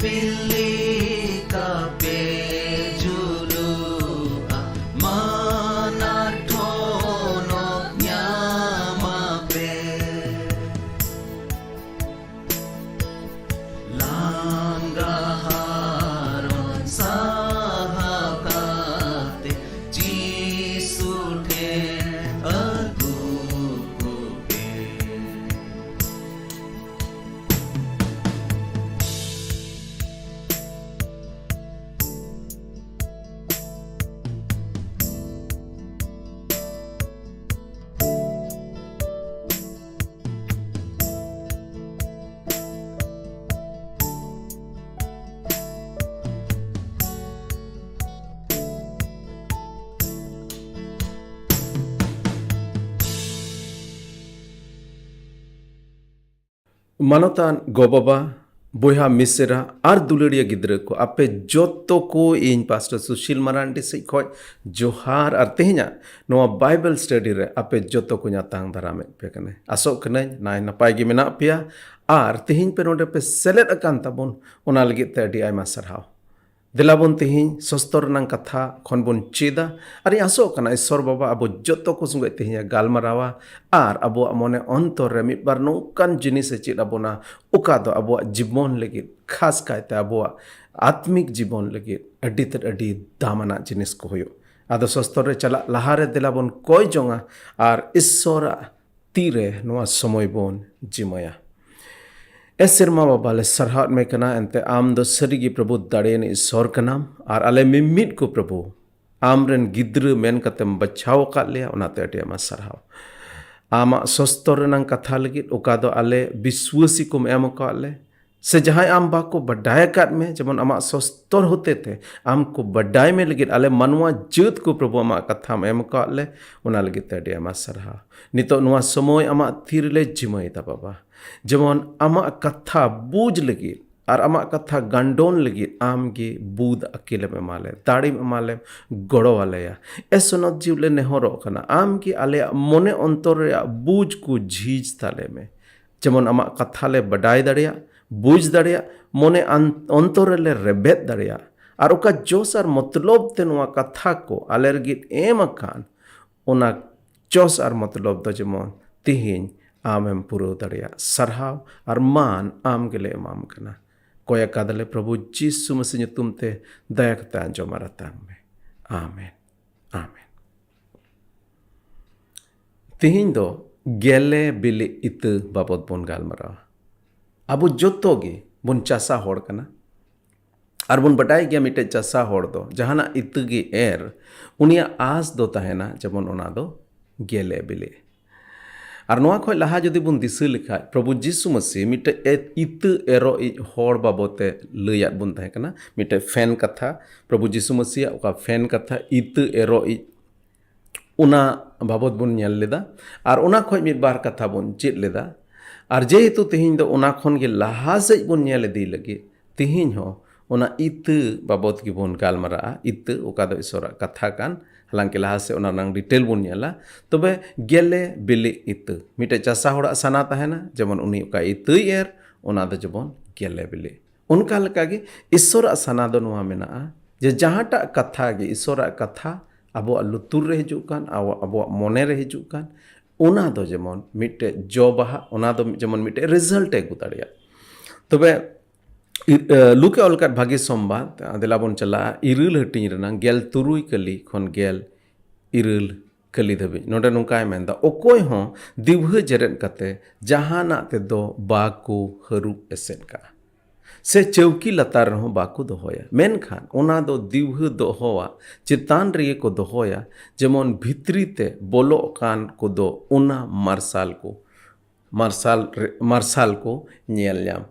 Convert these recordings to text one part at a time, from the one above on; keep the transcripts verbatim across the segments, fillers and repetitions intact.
ᱵᱤᱞᱤ ᱠᱟᱯᱮ ᱡᱩᱞᱩᱜᱼᱟ, ᱢᱟᱱᱟ ᱴᱷᱚᱱᱚᱠ ᱧᱟᱢᱟᱯᱮ᱾ ᱞᱟᱸᱜᱟ ᱦᱟᱨᱚᱱ ᱥᱟᱦᱟ ᱠᱟᱛᱮ ᱡᱤᱥᱩ ᱴᱷᱮᱱ ᱟᱹᱜᱩ ᱠᱚᱯᱮ᱾ ᱢᱟᱱᱚᱛᱟᱱ ᱜᱚ-ᱵᱟᱵᱟ, ᱵᱚᱭᱦᱟ ᱢᱤᱥᱮᱨᱟ ᱟᱨ ᱫᱩᱞᱟᱹᱲᱤᱭᱟᱹ ᱜᱤᱫᱽᱨᱟᱹ ᱠᱚ, ᱟᱯᱮ ᱡᱚᱛᱚ ᱠᱚ ᱤᱧ ᱯᱟᱥᱴᱚᱨ ᱥᱩᱥᱤᱞ ᱢᱟᱨᱟᱱᱰᱤ ᱥᱮᱡ ᱠᱷᱚᱡ ᱡᱚᱦᱟᱨ᱾ ᱟᱨ ᱛᱮᱦᱮᱧᱟᱜ ᱱᱚᱣᱟ ᱵᱟᱭᱵᱮᱞ ᱥᱴᱟᱰᱤ ᱨᱮ ᱟᱯᱮ ᱡᱚᱛᱚ ᱠᱚᱧ ᱟᱛᱟᱝ ᱫᱟᱨᱟᱢᱮᱫ ᱯᱮ ᱠᱟᱱᱟᱧ᱾ ᱟᱥᱚᱜ ᱠᱟᱹᱱᱟᱹᱧ ᱱᱟᱭ ᱱᱟᱯᱟᱭ ᱜᱮ ᱢᱮᱱᱟᱜ ᱯᱮᱭᱟ ᱟᱨ ᱛᱮᱦᱮᱧ ᱯᱮ ᱱᱚᱰᱮ ᱯᱮ ᱥᱮᱞᱮᱫ ᱟᱠᱟᱱ ᱛᱟᱵᱚᱱ, ᱚᱱᱟ ᱞᱟᱹᱜᱤᱫ ᱛᱮ ᱟᱹᱰᱤ ᱟᱭᱢᱟ ᱥᱟᱨᱦᱟᱣ᱾ ᱫᱮᱞᱟ ᱵᱚᱱ ᱛᱮᱦᱮᱧ ᱥᱚᱥᱛᱚᱨ ᱨᱮᱱᱟᱝ ᱠᱟᱛᱷᱟ ᱠᱷᱚᱱ ᱵᱚᱱ ᱪᱮᱫᱟ᱾ ᱟᱨ ᱤᱧ ᱟᱥᱚᱜ ᱠᱟᱱᱟ ᱤᱥᱥᱚᱨ ᱵᱟᱵᱟ ᱟᱵᱚ ᱡᱚᱛᱚ ᱠᱚ ᱥᱚᱸᱜᱮ ᱛᱮᱦᱮᱧ ᱮ ᱜᱟᱞᱢᱟᱨᱟᱣᱟ ᱟᱨ ᱟᱵᱚᱣᱟᱜ ᱢᱚᱱᱮ ᱚᱱᱛᱚᱨ ᱨᱮ ᱢᱤᱫ ᱵᱟᱨ ᱱᱚᱝᱠᱟᱱ ᱡᱤᱱᱤᱥ ᱮ ᱪᱮᱫ ᱟᱵᱚᱱᱟ, ᱚᱠᱟ ᱫᱚ ᱟᱵᱚᱣᱟᱜ ᱡᱤᱵᱚᱱ ᱞᱟᱹᱜᱤᱫ, ᱠᱷᱟᱥ ᱠᱟᱭᱛᱮ ᱟᱵᱚᱣᱟᱜ ᱟᱛᱢᱤᱠ ᱡᱤᱵᱚᱱ ᱞᱟᱹᱜᱤᱫ ᱟᱹᱰᱤ ᱛᱮᱫ ᱟᱹᱰᱤ ᱫᱟᱢᱟᱱᱟᱜ ᱡᱤᱱᱤᱥ ᱠᱚ ᱦᱩᱭᱩᱜ᱾ ᱟᱫᱚ ᱥᱚᱥᱛᱚᱨ ᱨᱮ ᱪᱟᱞᱟᱜ ᱞᱟᱦᱟ ᱨᱮ ᱫᱮᱞᱟ ᱵᱚᱱ ᱠᱚᱭ ᱡᱚᱝᱟ ᱟᱨ ᱤᱥᱥᱚᱨᱟᱜ ᱛᱤ ᱨᱮ ᱱᱚᱣᱟ ᱥᱚᱢᱚᱭ ᱵᱚᱱ ᱡᱤᱢᱟᱹᱭᱟ᱾ ᱮ ᱥᱮᱨᱢᱟ ᱵᱟᱵᱟ, ᱞᱮ ᱥᱟᱨᱦᱟᱣᱮᱫ ᱢᱮ ᱠᱟᱱᱟ, ᱮᱱᱛᱮ ᱟᱢ ᱫᱚ ᱥᱟᱹᱨᱤᱜᱮ ᱯᱨᱚᱵᱷᱩ ᱫᱟᱲᱮᱭᱟᱱᱤᱡ ᱤᱥᱥᱚᱨ ᱠᱟᱱᱟᱢ, ᱟᱨ ᱟᱞᱮ ᱢᱤᱢᱤᱫ ᱠᱚ ᱯᱨᱚᱵᱷᱩ ᱟᱢᱨᱮᱱ ᱜᱤᱫᱽᱨᱟᱹ ᱢᱮᱱ ᱠᱟᱛᱮᱢ ᱵᱟᱪᱷᱟᱣ ᱟᱠᱟᱫ ᱞᱮᱭᱟ, ᱚᱱᱟᱛᱮ ᱟᱹᱰᱤ ᱟᱭᱢᱟ ᱥᱟᱨᱦᱟᱣ᱾ ᱟᱢᱟᱜ ᱥᱚᱥᱛᱚᱨ ᱨᱮᱱᱟᱝ ᱠᱟᱛᱷᱟ ᱞᱟᱹᱜᱤᱫ, ᱚᱠᱟ ᱫᱚ ᱟᱞᱮ ᱵᱤᱥᱣᱟᱹᱥᱤ ᱠᱚᱢ ᱮᱢ ᱟᱠᱟᱫ ᱞᱮ, ᱥᱮ ᱡᱟᱦᱟᱸᱭ ᱟᱢ ᱵᱟᱠᱚ ᱵᱟᱰᱟᱭ ᱟᱠᱟᱫ ᱢᱮ, ᱡᱮᱢᱚᱱ ᱟᱢᱟᱜ ᱥᱚᱥᱛᱚᱨ ᱦᱚᱛᱮ ᱛᱮ ᱟᱢ ᱠᱚ ᱵᱟᱰᱟᱭ ᱢᱮ ᱞᱟᱹᱜᱤᱫ ᱟᱞᱮ ᱢᱟᱱᱣᱟ ᱡᱟᱹᱛ ᱠᱚ ᱯᱨᱚᱵᱷᱩ ᱟᱢᱟᱜ ᱠᱟᱛᱷᱟᱢ ᱮᱢ ᱟᱠᱟᱫ ᱞᱮ, ᱚᱱᱟ ᱞᱟᱹᱜᱤᱫ ᱛᱮ ᱟᱹᱰᱤ ᱟᱭᱢᱟ ᱥᱟᱨᱦᱟᱣ᱾ ᱱᱤᱛᱚᱜ ᱱᱚᱣᱟ ᱥᱚᱢᱚᱭ ᱟᱢᱟᱜ ᱛᱤ ᱨᱮᱞᱮ ᱡᱤᱢᱟᱹᱭᱮᱫᱟ ᱵᱟᱵᱟ, ᱡᱮᱢᱚᱱ ᱟᱢᱟᱜ ᱠᱟᱛᱷᱟ ᱵᱩᱡᱽ ᱞᱟᱹᱜᱤᱫ ᱟᱨ ᱟᱢᱟᱜ ᱠᱟᱛᱷᱟ ᱜᱟᱱᱰᱚᱱ ᱞᱟᱹᱜᱤᱫ ᱟᱢ ᱜᱮ ᱵᱩᱫ ᱟᱹᱠᱤᱞᱮᱢ ᱮᱢᱟ ᱞᱮ, ᱫᱟᱲᱮᱢ ᱮᱢᱟ ᱞᱮ, ᱜᱚᱲᱚ ᱟᱞᱮᱭᱟ᱾ ᱮ ᱥᱚᱱᱚᱛ ᱡᱤᱣᱤ ᱞᱮ ᱱᱮᱦᱚᱨᱚᱜ ᱠᱟᱱᱟ, ᱟᱢ ᱜᱮ ᱟᱞᱮᱭᱟᱜ ᱢᱚᱱᱮ ᱚᱱᱛᱚᱨ ᱨᱮᱭᱟᱜ ᱵᱩᱡᱽ ᱠᱚ ᱡᱷᱤᱡᱽ ᱛᱟᱞᱮ ᱢᱮ, ᱡᱮᱢᱚᱱ ᱟᱢᱟᱜ ᱠᱟᱛᱷᱟ ᱞᱮ ᱵᱟᱰᱟᱭ ᱫᱟᱲᱮᱭᱟᱜ, ᱵᱩᱡᱽ ᱫᱟᱲᱮᱭᱟᱜ, ᱢᱚᱱᱮ ᱟᱱ-, ᱚᱱᱛᱚᱨ ᱨᱮᱞᱮ ᱨᱮᱵᱮᱫ ᱫᱟᱲᱮᱭᱟᱜ, ᱟᱨ ᱚᱠᱟ ᱡᱚᱥ ᱟᱨ ᱢᱚᱛᱞᱚᱵ ᱛᱮ ᱱᱚᱣᱟ ᱠᱟᱛᱷᱟ ᱠᱚ ᱟᱞᱮ ᱞᱟᱹᱜᱤᱫ ᱮᱢ ᱟᱠᱟᱱ, ᱚᱱᱟ ᱡᱚᱥ ᱟᱨ ᱢᱚᱛᱞᱚᱵ ᱫᱚ ᱡᱮᱢᱚᱱ ᱛᱤᱦᱤᱧ ᱟᱢᱮᱢ ᱯᱩᱨᱟᱹᱣ ᱫᱟᱲᱮᱭᱟᱜ᱾ ᱥᱟᱨᱦᱟᱣ ᱟᱨ ᱢᱟᱱ ᱟᱢ ᱜᱮᱞᱮ ᱮᱢᱟᱢ ᱠᱟᱱᱟ᱾ ᱠᱚᱭ ᱟᱠᱟᱫᱟᱞᱮ ᱯᱨᱚᱵᱷᱩ ᱡᱤᱥᱩ ᱢᱟᱥᱤ ᱧᱩᱛᱩᱢ ᱛᱮ, ᱫᱟᱭᱟ ᱠᱟᱛᱮ ᱟᱸᱡᱚᱢ ᱟᱨ ᱟᱛᱟᱝ ᱢᱮ᱾ ᱟᱢᱮᱱ, ᱟᱢᱮᱱ᱾ ᱛᱤᱦᱤᱧ ᱫᱚ ᱜᱮᱞᱮ ᱵᱤᱞᱤ ᱤᱛᱟᱹ ᱵᱟᱵᱚᱛ ᱵᱚᱱ ᱜᱟᱞᱢᱟᱨᱟᱣᱟ᱾ ᱟᱵᱚ ᱡᱚᱛᱚ ᱜᱮ ᱵᱚᱱ ᱪᱟᱥᱟ ᱦᱚᱲ ᱠᱟᱱᱟ, ᱟᱨ ᱵᱚᱱ ᱵᱟᱰᱟᱭ ᱜᱮᱭᱟ, ᱢᱤᱫᱴᱮᱡ ᱪᱟᱥᱟ ᱦᱚᱲ ᱫᱚ ᱡᱟᱦᱟᱱᱟᱜ ᱤᱛᱟᱹ ᱜᱮ ᱮᱨ, ᱩᱱᱤᱭᱟᱜ ᱟᱸᱥ ᱫᱚ ᱛᱟᱦᱮᱱᱟ ᱡᱮᱢᱚᱱ ᱚᱱᱟ ᱫᱚ ᱜᱮᱞᱮ ᱵᱤᱞᱤ᱾ ᱟᱨ ᱱᱚᱣᱟ ᱠᱷᱚᱱ ᱞᱟᱦᱟ ᱡᱩᱫᱤ ᱵᱚᱱ ᱫᱤᱥᱟᱹ ᱞᱮᱠᱷᱟᱡ, ᱯᱨᱚᱵᱷᱩ ᱡᱤᱥᱩ ᱢᱟᱥᱤ ᱢᱤᱫᱴᱮᱡ ᱮ-, ᱤᱛᱟᱹ ᱮᱨᱚᱜ ᱤᱡ ᱦᱚᱲ ᱵᱟᱵᱚᱛ ᱮ ᱞᱟᱹᱭᱟᱫ ᱵᱚᱱ ᱛᱟᱦᱮᱸ ᱠᱟᱱᱟ, ᱢᱤᱫᱴᱮᱡ ᱯᱷᱮᱱ ᱠᱟᱛᱷᱟ᱾ ᱯᱨᱚᱵᱷᱩ ᱡᱤᱥᱩ ᱢᱟᱥᱤᱭᱟᱜ ᱚᱠᱟ ᱯᱷᱮᱱ ᱠᱟᱛᱷᱟ, ᱤᱛᱟᱹ ᱮᱨᱚᱜ ᱤᱡ, ᱚᱱᱟ ᱵᱟᱵᱚᱛ ᱵᱚᱱ ᱧᱮᱞ ᱞᱮᱫᱟ᱾ ᱟᱨ ᱚᱱᱟ ᱠᱷᱚᱱ ᱢᱤᱫ ᱵᱟᱨ ᱠᱟᱛᱷᱟ ᱵᱚᱱ ᱪᱮᱫ ᱞᱮᱫᱟ᱾ ᱟᱨ ᱡᱮᱦᱮᱛᱩ ᱛᱮᱦᱮᱧ ᱫᱚ ᱚᱱᱟ ᱠᱷᱚᱱ ᱜᱮ ᱞᱟᱦᱟ ᱥᱮᱫ ᱵᱚᱱ ᱧᱮᱞ ᱤᱫᱤ ᱞᱟᱹᱜᱤᱫ, ᱛᱮᱦᱮᱧ ᱦᱚᱸ ᱚᱱᱟ ᱤᱛᱟᱹ ᱵᱟᱵᱚᱛ ᱜᱮᱵᱚᱱ ᱜᱟᱞᱢᱟᱨᱟᱜᱼᱟ᱾ ᱤᱛᱟᱹ, ᱚᱠᱟ ᱫᱚ ᱤᱥᱚᱨᱟᱜ ᱠᱟᱛᱷᱟ ᱠᱟᱱ, ᱦᱟᱞᱟᱝᱠᱤ ᱞᱟᱦᱟ ᱥᱮᱫ ᱚᱱᱟ ᱨᱮᱱᱟᱜ ᱰᱤᱴᱮᱞ ᱵᱚᱱ ᱧᱮᱞᱟ᱾ ᱛᱚᱵᱮ ᱜᱮᱞᱮ ᱵᱤᱞᱤ ᱤᱛᱟᱹ, ᱢᱤᱫᱴᱮᱡ ᱪᱟᱥᱟ ᱦᱚᱲᱟᱜ ᱥᱟᱱᱟ ᱛᱟᱦᱮᱱᱟ, ᱡᱮᱢᱚᱱ ᱩᱱᱤ ᱚᱠᱟ ᱤᱛᱟᱹᱭ ᱮᱨ, ᱚᱱᱟ ᱫᱚ ᱡᱮᱢᱚᱱ ᱜᱮᱞᱮ ᱵᱤᱞᱤ᱾ ᱚᱱᱠᱟ ᱞᱮᱠᱟᱜᱮ ᱤᱥᱚᱨᱟᱜ ᱥᱟᱱᱟ ᱫᱚ ᱱᱚᱣᱟ ᱢᱮᱱᱟᱜᱼᱟ ᱡᱮ ᱡᱟᱦᱟᱸᱴᱟᱜ ᱠᱟᱛᱷᱟ ᱜᱮ, ᱤᱥᱚᱨᱟᱜ ᱠᱟᱛᱷᱟ ᱟᱵᱚᱣᱟᱜ ᱞᱩᱛᱩᱨ ᱨᱮ ᱦᱤᱡᱩᱜ ᱠᱟᱱ, ᱟᱵᱚ-, ᱟᱵᱚᱣᱟᱜ ᱢᱚᱱᱮ ᱨᱮ ᱦᱤᱡᱩᱜ ᱠᱟᱱ, ᱚᱱᱟ ᱫᱚ ᱡᱮᱢᱚᱱ ᱢᱤᱫᱴᱮᱡ ᱡᱚ ᱵᱟᱦᱟ, ᱚᱱᱟ ᱫᱚ ᱡᱮᱢᱚᱱ ᱢᱤᱫᱴᱮᱡ ᱨᱮᱡᱟᱞᱴ ᱮ ᱟᱹᱜᱩ ᱫᱟᱲᱮᱭᱟᱜ᱾ ᱛᱚᱵᱮ ᱤ-, ᱮ, ᱞᱩᱠᱮ ᱚᱞ ᱟᱠᱟᱫ ᱵᱷᱟᱹᱜᱤ ᱥᱚᱢᱵᱟᱫ, ᱟ, ᱫᱮᱞᱟ ᱵᱚᱱ ᱪᱟᱞᱟᱜᱼᱟ ᱤᱨᱟᱹᱞ ᱦᱟᱹᱴᱤᱧ ᱨᱮᱱᱟᱜ ᱜᱮᱞ ᱛᱩᱨᱩᱭ ᱠᱟᱹᱞᱤ ᱠᱷᱚᱱ ᱜᱮᱞ ᱤᱨᱟᱹᱞ ᱠᱟᱹᱞᱤ ᱫᱷᱟᱹᱵᱤᱡ᱾ ᱱᱚᱰᱮ ᱱᱚᱝᱠᱟᱭ ᱢᱮᱱᱫᱟ, ᱚᱠᱚᱭ ᱦᱚᱸ ᱫᱤᱣᱦᱟᱹ ᱡᱮᱨᱮᱫ ᱠᱟᱛᱮ ᱡᱟᱦᱟᱱᱟᱜ ᱛᱮᱫᱚ ᱵᱟᱠᱚ ᱦᱟᱹᱨᱩᱵ ᱮᱥᱮᱫ ᱠᱟᱜᱼᱟ, ᱥᱮ ᱪᱟᱹᱣᱠᱤ ᱞᱟᱛᱟᱨ ᱨᱮᱦᱚᱸ ᱵᱟᱠᱚ ᱫᱚᱦᱚᱭᱟ, ᱢᱮᱱᱠᱷᱟᱱ ᱚᱱᱟ ᱫᱚ ᱫᱤᱣᱦᱟᱹ ᱫᱚᱦᱚᱣᱟᱜ ᱪᱮᱛᱟᱱ ᱨᱮᱜᱮ ᱠᱚ ᱫᱚᱦᱚᱭᱟ, ᱡᱮᱢᱚᱱ ᱵᱷᱤᱛᱨᱤ ᱛᱮ ᱵᱚᱞᱚᱜ ᱠᱟᱱ ᱠᱚᱫᱚ ᱚᱱᱟ ᱢᱟᱨᱥᱟᱞ ᱠᱚ, ᱢᱟᱨᱥᱟᱞ ᱨᱮ, ᱢᱟᱨᱥᱟᱞ ᱠᱚ ᱧᱮᱞ ᱧᱟᱢ᱾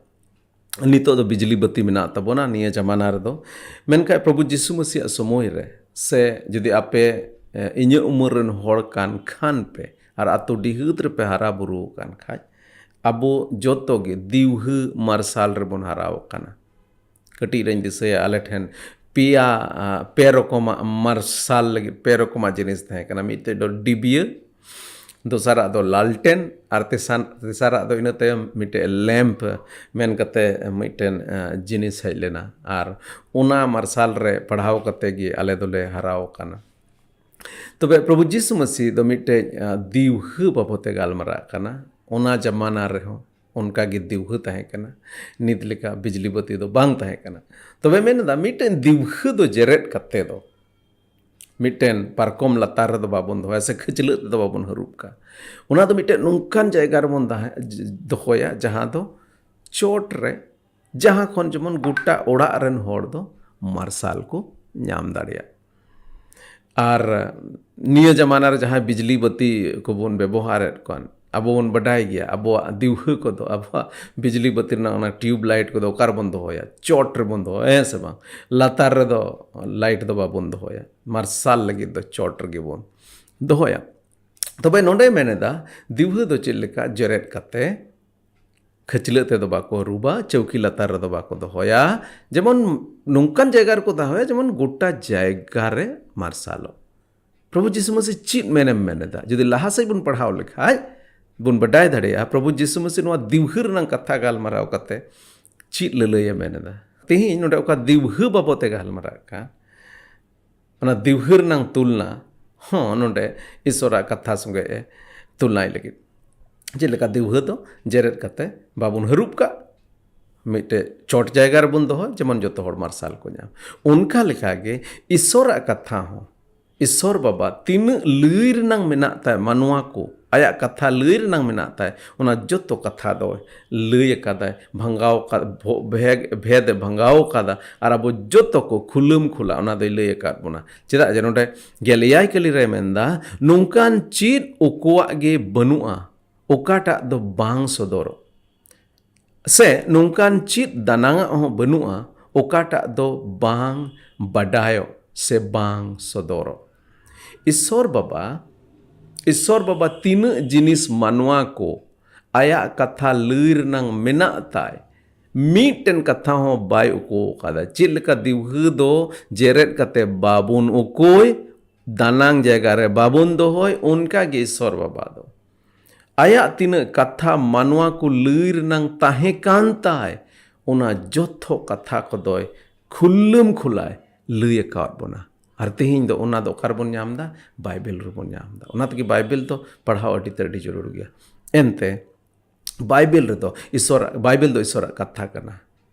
ᱱᱤᱛᱚᱜ ᱫᱚ ᱵᱤᱡᱽᱞᱤ ᱵᱟᱹᱛᱤ ᱢᱮᱱᱟᱜ ᱛᱟᱵᱚᱱᱟ ᱱᱤᱭᱟᱹ ᱡᱟᱢᱟᱱᱟ ᱨᱮᱫᱚ, ᱢᱮᱱᱠᱷᱟᱱ ᱯᱨᱚᱵᱷᱩ ᱡᱤᱥᱩ ᱢᱟᱹᱥᱤᱭᱟᱜ ᱥᱚᱢᱚᱭ ᱨᱮ, ᱥᱮ ᱡᱩᱫᱤ ᱟᱯᱮ, ᱮ, ᱤᱧᱟᱹᱜ ᱩᱢᱮᱨ ᱨᱮᱱ ᱦᱚᱲ ᱠᱟᱱ ᱠᱷᱟᱱ ᱯᱮ ᱟᱨ ᱟᱛᱳ ᱰᱤᱦᱟᱹᱛ ᱨᱮᱯᱮ ᱦᱟᱨᱟ ᱵᱩᱨᱩ ᱟᱠᱟᱱ ᱠᱷᱟᱡ, ᱟᱵᱚ ᱡᱚᱛᱚ ᱜᱮ ᱫᱤᱣᱦᱟᱹ ᱢᱟᱨᱥᱟᱞ ᱨᱮᱵᱚᱱ ᱦᱟᱨᱟ ᱟᱠᱟᱱᱟ᱾ ᱠᱟᱹᱴᱤᱡ ᱨᱮᱧ ᱫᱤᱥᱟᱹᱭᱟ, ᱟᱞᱮ ᱴᱷᱮᱱ ᱯᱮᱭᱟ, ᱟ, ᱯᱮ ᱨᱚᱠᱚᱢᱟᱜ ᱢᱟᱨᱥᱟᱞ ᱞᱟᱹᱜᱤᱫ ᱯᱮ ᱨᱚᱠᱚᱢᱟᱜ ᱡᱤᱱᱤᱥ ᱛᱟᱦᱮᱸ ᱠᱟᱱᱟ᱾ ᱢᱤᱫᱴᱮᱡ ᱫᱚ ᱰᱤᱵᱤᱭᱟᱹ, ᱫᱚᱥᱟᱨᱟᱜ ᱫᱚ ᱞᱟᱞᱴᱮᱱ, ᱟᱨ ᱛᱮᱥᱟᱨ ᱛᱮᱥᱟᱨᱟᱜ ᱫᱚ ᱤᱱᱟᱹ ᱛᱟᱭᱚᱢ ᱢᱤᱫᱴᱮᱡ ᱞᱮᱢᱯ ᱢᱮᱱ ᱠᱟᱛᱮ ᱢᱤᱫᱴᱮᱱ ᱡᱤᱱᱤᱥ ᱦᱮᱡ ᱞᱮᱱᱟ᱾ ᱟᱨ ᱚᱱᱟ ᱢᱟᱨᱥᱟᱞ ᱨᱮ ᱯᱟᱲᱦᱟᱣ ᱠᱟᱛᱮ ᱜᱮ ᱟᱞᱮ ᱫᱚᱞᱮ ᱦᱟᱨᱟᱣ ᱟᱠᱟᱱᱟ᱾ ᱛᱚᱵᱮ ᱯᱨᱚᱵᱷᱩ ᱡᱤᱥᱩ ᱢᱟᱹᱥᱤ ᱫᱚ ᱢᱤᱫᱴᱮᱡ ᱫᱤᱣᱦᱟᱹ ᱵᱟᱵᱚᱛᱮ ᱜᱟᱞᱢᱟᱨᱟᱜ ᱠᱟᱱᱟ᱾ ᱚᱱᱟ ᱡᱟᱢᱟᱱᱟ ᱨᱮᱦᱚᱸ ᱚᱱᱠᱟ ᱜᱮ ᱫᱤᱣᱦᱟᱹ ᱛᱟᱦᱮᱸ ᱠᱟᱱᱟ, ᱱᱤᱛ ᱞᱮᱠᱟ ᱵᱤᱡᱽᱞᱤ ᱵᱟᱹᱛᱤ ᱫᱚ ᱵᱟᱝ ᱛᱟᱦᱮᱸ ᱠᱟᱱᱟ᱾ ᱛᱚᱵᱮ ᱢᱮᱱ ᱮᱫᱟ, ᱢᱤᱫᱴᱮᱱ ᱫᱤᱣᱦᱟᱹ ᱫᱚ ᱡᱮᱨᱮᱫ ᱠᱟᱛᱮ ᱫᱚ ᱢᱤᱫᱴᱮᱱ ᱯᱟᱨᱠᱚᱢ ᱞᱟᱛᱟᱨ ᱨᱮᱫᱚ ᱵᱟᱵᱚᱱ ᱫᱚᱦᱚᱭᱟ ᱥᱮ ᱠᱷᱟᱹᱪᱞᱟᱹᱜ ᱛᱮᱫᱚ ᱵᱟᱵᱚᱱ ᱦᱟᱹᱨᱩᱵ ᱠᱟᱜᱼᱟ᱾ ᱚᱱᱟ ᱫᱚ ᱢᱤᱫᱴᱮᱱ ᱱᱚᱝᱠᱟᱱ ᱡᱟᱭᱜᱟ ᱨᱮᱵᱚᱱ ᱫᱚᱦᱚᱭᱟ, ᱡᱟᱦᱟᱸ ᱫᱚ ᱪᱚᱴ ᱨᱮ, ᱡᱟᱦᱟᱸ ᱠᱷᱚᱱ ᱡᱮᱢᱚᱱ ᱜᱚᱴᱟ ᱚᱲᱟᱜ ᱨᱮᱱ ᱦᱚᱲ ᱫᱚ ᱢᱟᱨᱥᱟᱞ ᱠᱚ ᱧᱟᱢ ᱫᱟᱲᱮᱭᱟᱜ᱾ ᱟᱨ ᱱᱤᱭᱟᱹ ᱡᱟᱢᱟᱱᱟ ᱨᱮ ᱡᱟᱦᱟᱸᱭ ᱵᱤᱡᱽᱞᱤ ᱵᱟᱹᱛᱤ ᱠᱚᱵᱚᱱ ᱵᱮᱵᱚᱦᱟᱨᱮᱫ ᱠᱟᱱ, ᱟᱵᱚ ᱵᱚᱱ ᱵᱟᱰᱟᱭ ᱜᱮᱭᱟ, ᱟᱵᱚᱣᱟᱜ ᱫᱤᱣᱦᱟᱹ ᱠᱚᱫᱚ, ᱟᱵᱚᱣᱟᱜ ᱵᱤᱡᱽᱞᱤ ᱵᱟᱹᱛᱤ ᱨᱮᱱᱟᱜ ᱚᱱᱟ ᱴᱤᱭᱩᱵᱽ ᱞᱟᱭᱤᱴ ᱠᱚᱫᱚ ᱚᱠᱟ ᱨᱮᱵᱚᱱ ᱫᱚᱦᱚᱭᱟ? ᱪᱚᱴ ᱨᱮᱵᱚᱱ ᱫᱚᱦᱚᱭᱟ, ᱦᱮᱸ ᱥᱮ ᱵᱟᱝ? ᱞᱟᱛᱟᱨ ᱨᱮᱫᱚ ᱞᱟᱭᱤᱴ ᱫᱚ ᱵᱟᱵᱚᱱ ᱫᱚᱦᱚᱭᱟ, ᱢᱟᱨᱥᱟᱞ ᱞᱟᱹᱜᱤᱫ ᱫᱚ ᱪᱚᱴ ᱨᱮᱜᱮ ᱵᱚᱱ ᱫᱚᱦᱚᱭᱟ᱾ ᱛᱚᱵᱮ ᱱᱚᱰᱮ ᱢᱮᱱ ᱮᱫᱟ, ᱫᱤᱣᱦᱟᱹ ᱫᱚ ᱪᱮᱫ ᱞᱮᱠᱟ ᱡᱮᱨᱮᱫ ᱠᱟᱛᱮ ᱠᱷᱟᱹᱪᱞᱟᱹᱜ ᱛᱮᱫᱚ ᱵᱟᱠᱚ ᱨᱩᱵᱟ, ᱪᱟᱹᱣᱠᱤ ᱞᱟᱛᱟᱨ ᱨᱮᱫᱚ ᱵᱟᱠᱚ ᱫᱚᱦᱚᱭᱟ, ᱡᱮᱢᱚᱱ ᱱᱚᱝᱠᱟᱱ ᱡᱟᱭᱜᱟ ᱨᱮᱠᱚ ᱫᱚᱦᱚᱭᱟ ᱡᱮᱢᱚᱱ ᱜᱚᱴᱟ ᱡᱟᱭᱜᱟ ᱨᱮ ᱢᱟᱨᱥᱟᱞᱚᱜ᱾ ᱯᱨᱚᱵᱷᱩ ᱡᱤᱥᱩ ᱢᱟᱹᱥᱤ ᱪᱮᱫ ᱢᱮᱱᱮᱢ ᱢᱮᱱ ᱮᱫᱟ? ᱡᱩᱫᱤ ᱞᱟᱦᱟ ᱥᱮᱫ ᱵᱚᱱ ᱯᱟᱲᱦᱟᱣ ᱞᱮᱠᱷᱟᱡ ᱵᱚᱱ ᱵᱟᱰᱟᱭ ᱫᱟᱲᱮᱭᱟᱜᱼᱟ, ᱯᱨᱚᱵᱷᱩ ᱡᱤᱥᱩ ᱢᱟᱹᱥᱤ ᱱᱚᱣᱟ ᱫᱤᱣᱦᱟᱹ ᱨᱮᱱᱟᱜ ᱠᱟᱛᱷᱟ ᱜᱟᱞᱢᱟᱨᱟᱣ ᱠᱟᱛᱮ ᱪᱮᱫ ᱞᱟᱹᱞᱟᱹᱭᱮ ᱢᱮᱱ ᱮᱫᱟ᱾ ᱛᱮᱦᱮᱧ ᱱᱚᱰᱮ ᱚᱠᱟ ᱫᱤᱣᱦᱟᱹ ᱵᱟᱵᱚᱛ ᱮ ᱜᱟᱞᱢᱟᱨᱟᱜ ᱠᱟᱱ, ᱚᱱᱟ ᱫᱤᱣᱦᱟᱹ ᱨᱮᱱᱟᱜ ᱛᱩᱞᱱᱟ ᱦᱚᱸ ᱱᱚᱰᱮ ᱤᱥᱚᱨᱟᱜ ᱠᱟᱛᱷᱟ ᱥᱚᱸᱜᱮ ᱮ ᱛᱩᱞᱱᱟᱭ ᱞᱟᱹᱜᱤᱫ᱾ ᱪᱮᱫ ᱞᱮᱠᱟ ᱫᱤᱣᱦᱟᱹ ᱫᱚ ᱡᱮᱨᱮᱫ ᱠᱟᱛᱮ ᱵᱟᱵᱚᱱ ᱦᱟᱹᱨᱩᱵ ᱠᱟᱜ, ᱢᱤᱫᱴᱮᱡ ᱪᱚᱴ ᱡᱟᱭᱜᱟ ᱨᱮᱵᱚᱱ ᱫᱚᱦᱚ, ᱡᱮᱢᱚᱱ ᱡᱚᱛᱚ ᱦᱚᱲ ᱢᱟᱨᱥᱟᱞ ᱠᱚ ᱧᱟᱢ᱾ ᱚᱱᱠᱟ ᱞᱮᱠᱟᱜᱮ ᱤᱥᱚᱨᱟᱜ ᱠᱟᱛᱷᱟ ᱦᱚᱸ, ᱤᱥᱚᱨ ᱵᱟᱵᱟ ᱛᱤᱱᱟᱹᱜ ᱞᱟᱹᱭ ᱨᱮᱱᱟᱝ ᱢᱮᱱᱟᱜ ᱛᱟᱭ ᱢᱟᱱᱣᱟ ᱠᱚ, ᱟᱭᱟᱜ ᱠᱟᱛᱷᱟ ᱞᱟᱹᱭ ᱨᱮᱱᱟᱝ ᱢᱮᱱᱟᱜ ᱛᱟᱭ, ᱚᱱᱟ ᱡᱚᱛᱚ ᱠᱟᱛᱷᱟ ᱫᱚ ᱞᱟᱹᱭ ᱟᱠᱟᱫᱟᱭ, ᱵᱷᱟᱸᱜᱟᱣ ᱟᱠᱟᱫ, ᱵᱷᱚ-, ᱵᱷᱮᱫ, ᱵᱷᱮᱫ ᱮ ᱵᱷᱟᱸᱜᱟᱣ ᱟᱠᱟᱫᱟ, ᱟᱨ ᱟᱵᱚ ᱡᱚᱛᱚ ᱠᱚ ᱠᱷᱩᱞᱟᱹᱢ ᱠᱷᱩᱞᱟ ᱚᱱᱟ ᱫᱚᱭ ᱞᱟᱹᱭ ᱟᱠᱟᱫ ᱵᱚᱱᱟ᱾ ᱪᱮᱫᱟᱜ ᱡᱮ ᱱᱚᱰᱮ ᱜᱮᱞ ᱮᱭᱟᱭ ᱠᱟᱹᱞᱤ ᱨᱮ ᱢᱮᱱᱫᱟ, ᱱᱚᱝᱠᱟᱱ ᱪᱮᱫ ᱚᱠᱚᱣᱟᱜ ᱜᱮ ᱵᱟᱹᱱᱩᱜᱼᱟ, ᱚᱠᱟᱴᱟᱜ ᱫᱚ ᱵᱟᱝ ᱥᱚᱫᱚᱨᱚᱜ, ᱥᱮ ᱱᱚᱝᱠᱟᱱ ᱪᱮᱫ ᱫᱟᱱᱟᱝᱟᱜ ᱦᱚᱸ ᱵᱟᱹᱱᱩᱜᱼᱟ, ᱚᱠᱟᱴᱟᱜ ᱫᱚ ᱵᱟᱝ ᱵᱟᱰᱟᱭᱚᱜ ᱥᱮ ᱵᱟᱝ ᱥᱚᱫᱚᱨᱚᱜ᱾ ᱤᱥᱚᱨ ᱵᱟᱵᱟ, ᱤᱥᱚᱨ ᱵᱟᱵᱟ ᱛᱤᱱᱟᱹᱜ ᱡᱤᱱᱤᱥ ᱢᱟᱱᱣᱟ ᱠᱚ ᱟᱭᱟᱜ ᱠᱟᱛᱷᱟ ᱞᱟᱹᱭ ᱨᱮᱱᱟᱝ ᱢᱮᱱᱟᱜ ᱛᱟᱭ, ᱢᱤᱫᱴᱮᱱ ᱠᱟᱛᱷᱟ ᱦᱚᱸ ᱵᱟᱭ ᱩᱠᱩ ᱟᱠᱟᱫᱟ᱾ ᱪᱮᱫ ᱞᱮᱠᱟ ᱫᱤᱣᱦᱟᱹ ᱫᱚ ᱡᱮᱨᱮᱫ ᱠᱟᱛᱮ ᱵᱟᱵᱚᱱ ᱩᱠᱩᱭ, ᱫᱟᱱᱟᱝ ᱡᱟᱭᱜᱟ ᱨᱮ ᱵᱟᱵᱚᱱ ᱫᱚᱦᱚᱭ, ᱚᱱᱠᱟ ᱜᱮ ᱤᱥᱚᱨ ᱵᱟᱵᱟ ᱫᱚ ᱟᱭᱟᱜ ᱛᱤᱱᱟᱹᱜ ᱠᱟᱛᱷᱟ ᱢᱟᱱᱣᱟ ᱠᱚ ᱞᱟᱹᱭ ᱨᱮᱱᱟᱝ ᱛᱟᱦᱮᱸ ᱠᱟᱱ ᱛᱟᱭ, ᱚᱱᱟ ᱡᱚᱛᱚ ᱠᱟᱛᱷᱟ ᱠᱚᱫᱚᱭ ᱠᱷᱩᱞᱞᱟᱹᱢ ᱠᱷᱩᱞᱟᱭ ᱞᱟᱹᱭ ᱟᱠᱟᱣᱟᱫ ᱵᱚᱱᱟ᱾ ᱟᱨ ᱛᱮᱦᱮᱧ ᱫᱚ ᱚᱱᱟ ᱫᱚ ᱚᱠᱟ ᱨᱮᱵᱚᱱ ᱧᱟᱢ ᱮᱫᱟ? ᱵᱟᱭᱵᱮᱞ ᱨᱮᱵᱚᱱ ᱧᱟᱢ ᱮᱫᱟ᱾ ᱚᱱᱟ ᱛᱮᱜᱮ ᱵᱟᱭᱵᱮᱞ ᱫᱚ ᱯᱟᱲᱦᱟᱣ ᱟᱹᱰᱤ ᱛᱮ ᱟᱹᱰᱤ ᱡᱟᱹᱨᱩᱲ ᱜᱮᱭᱟ᱾ ᱮᱱᱛᱮ ᱵᱟᱭᱵᱮᱞ ᱨᱮᱫᱚ ᱤᱥᱚᱨᱟᱜ, ᱵᱟᱭᱵᱮᱞ ᱫᱚ ᱤᱥᱚᱨᱟᱜ ᱠᱟᱛᱷᱟ ᱠᱟᱱᱟ᱾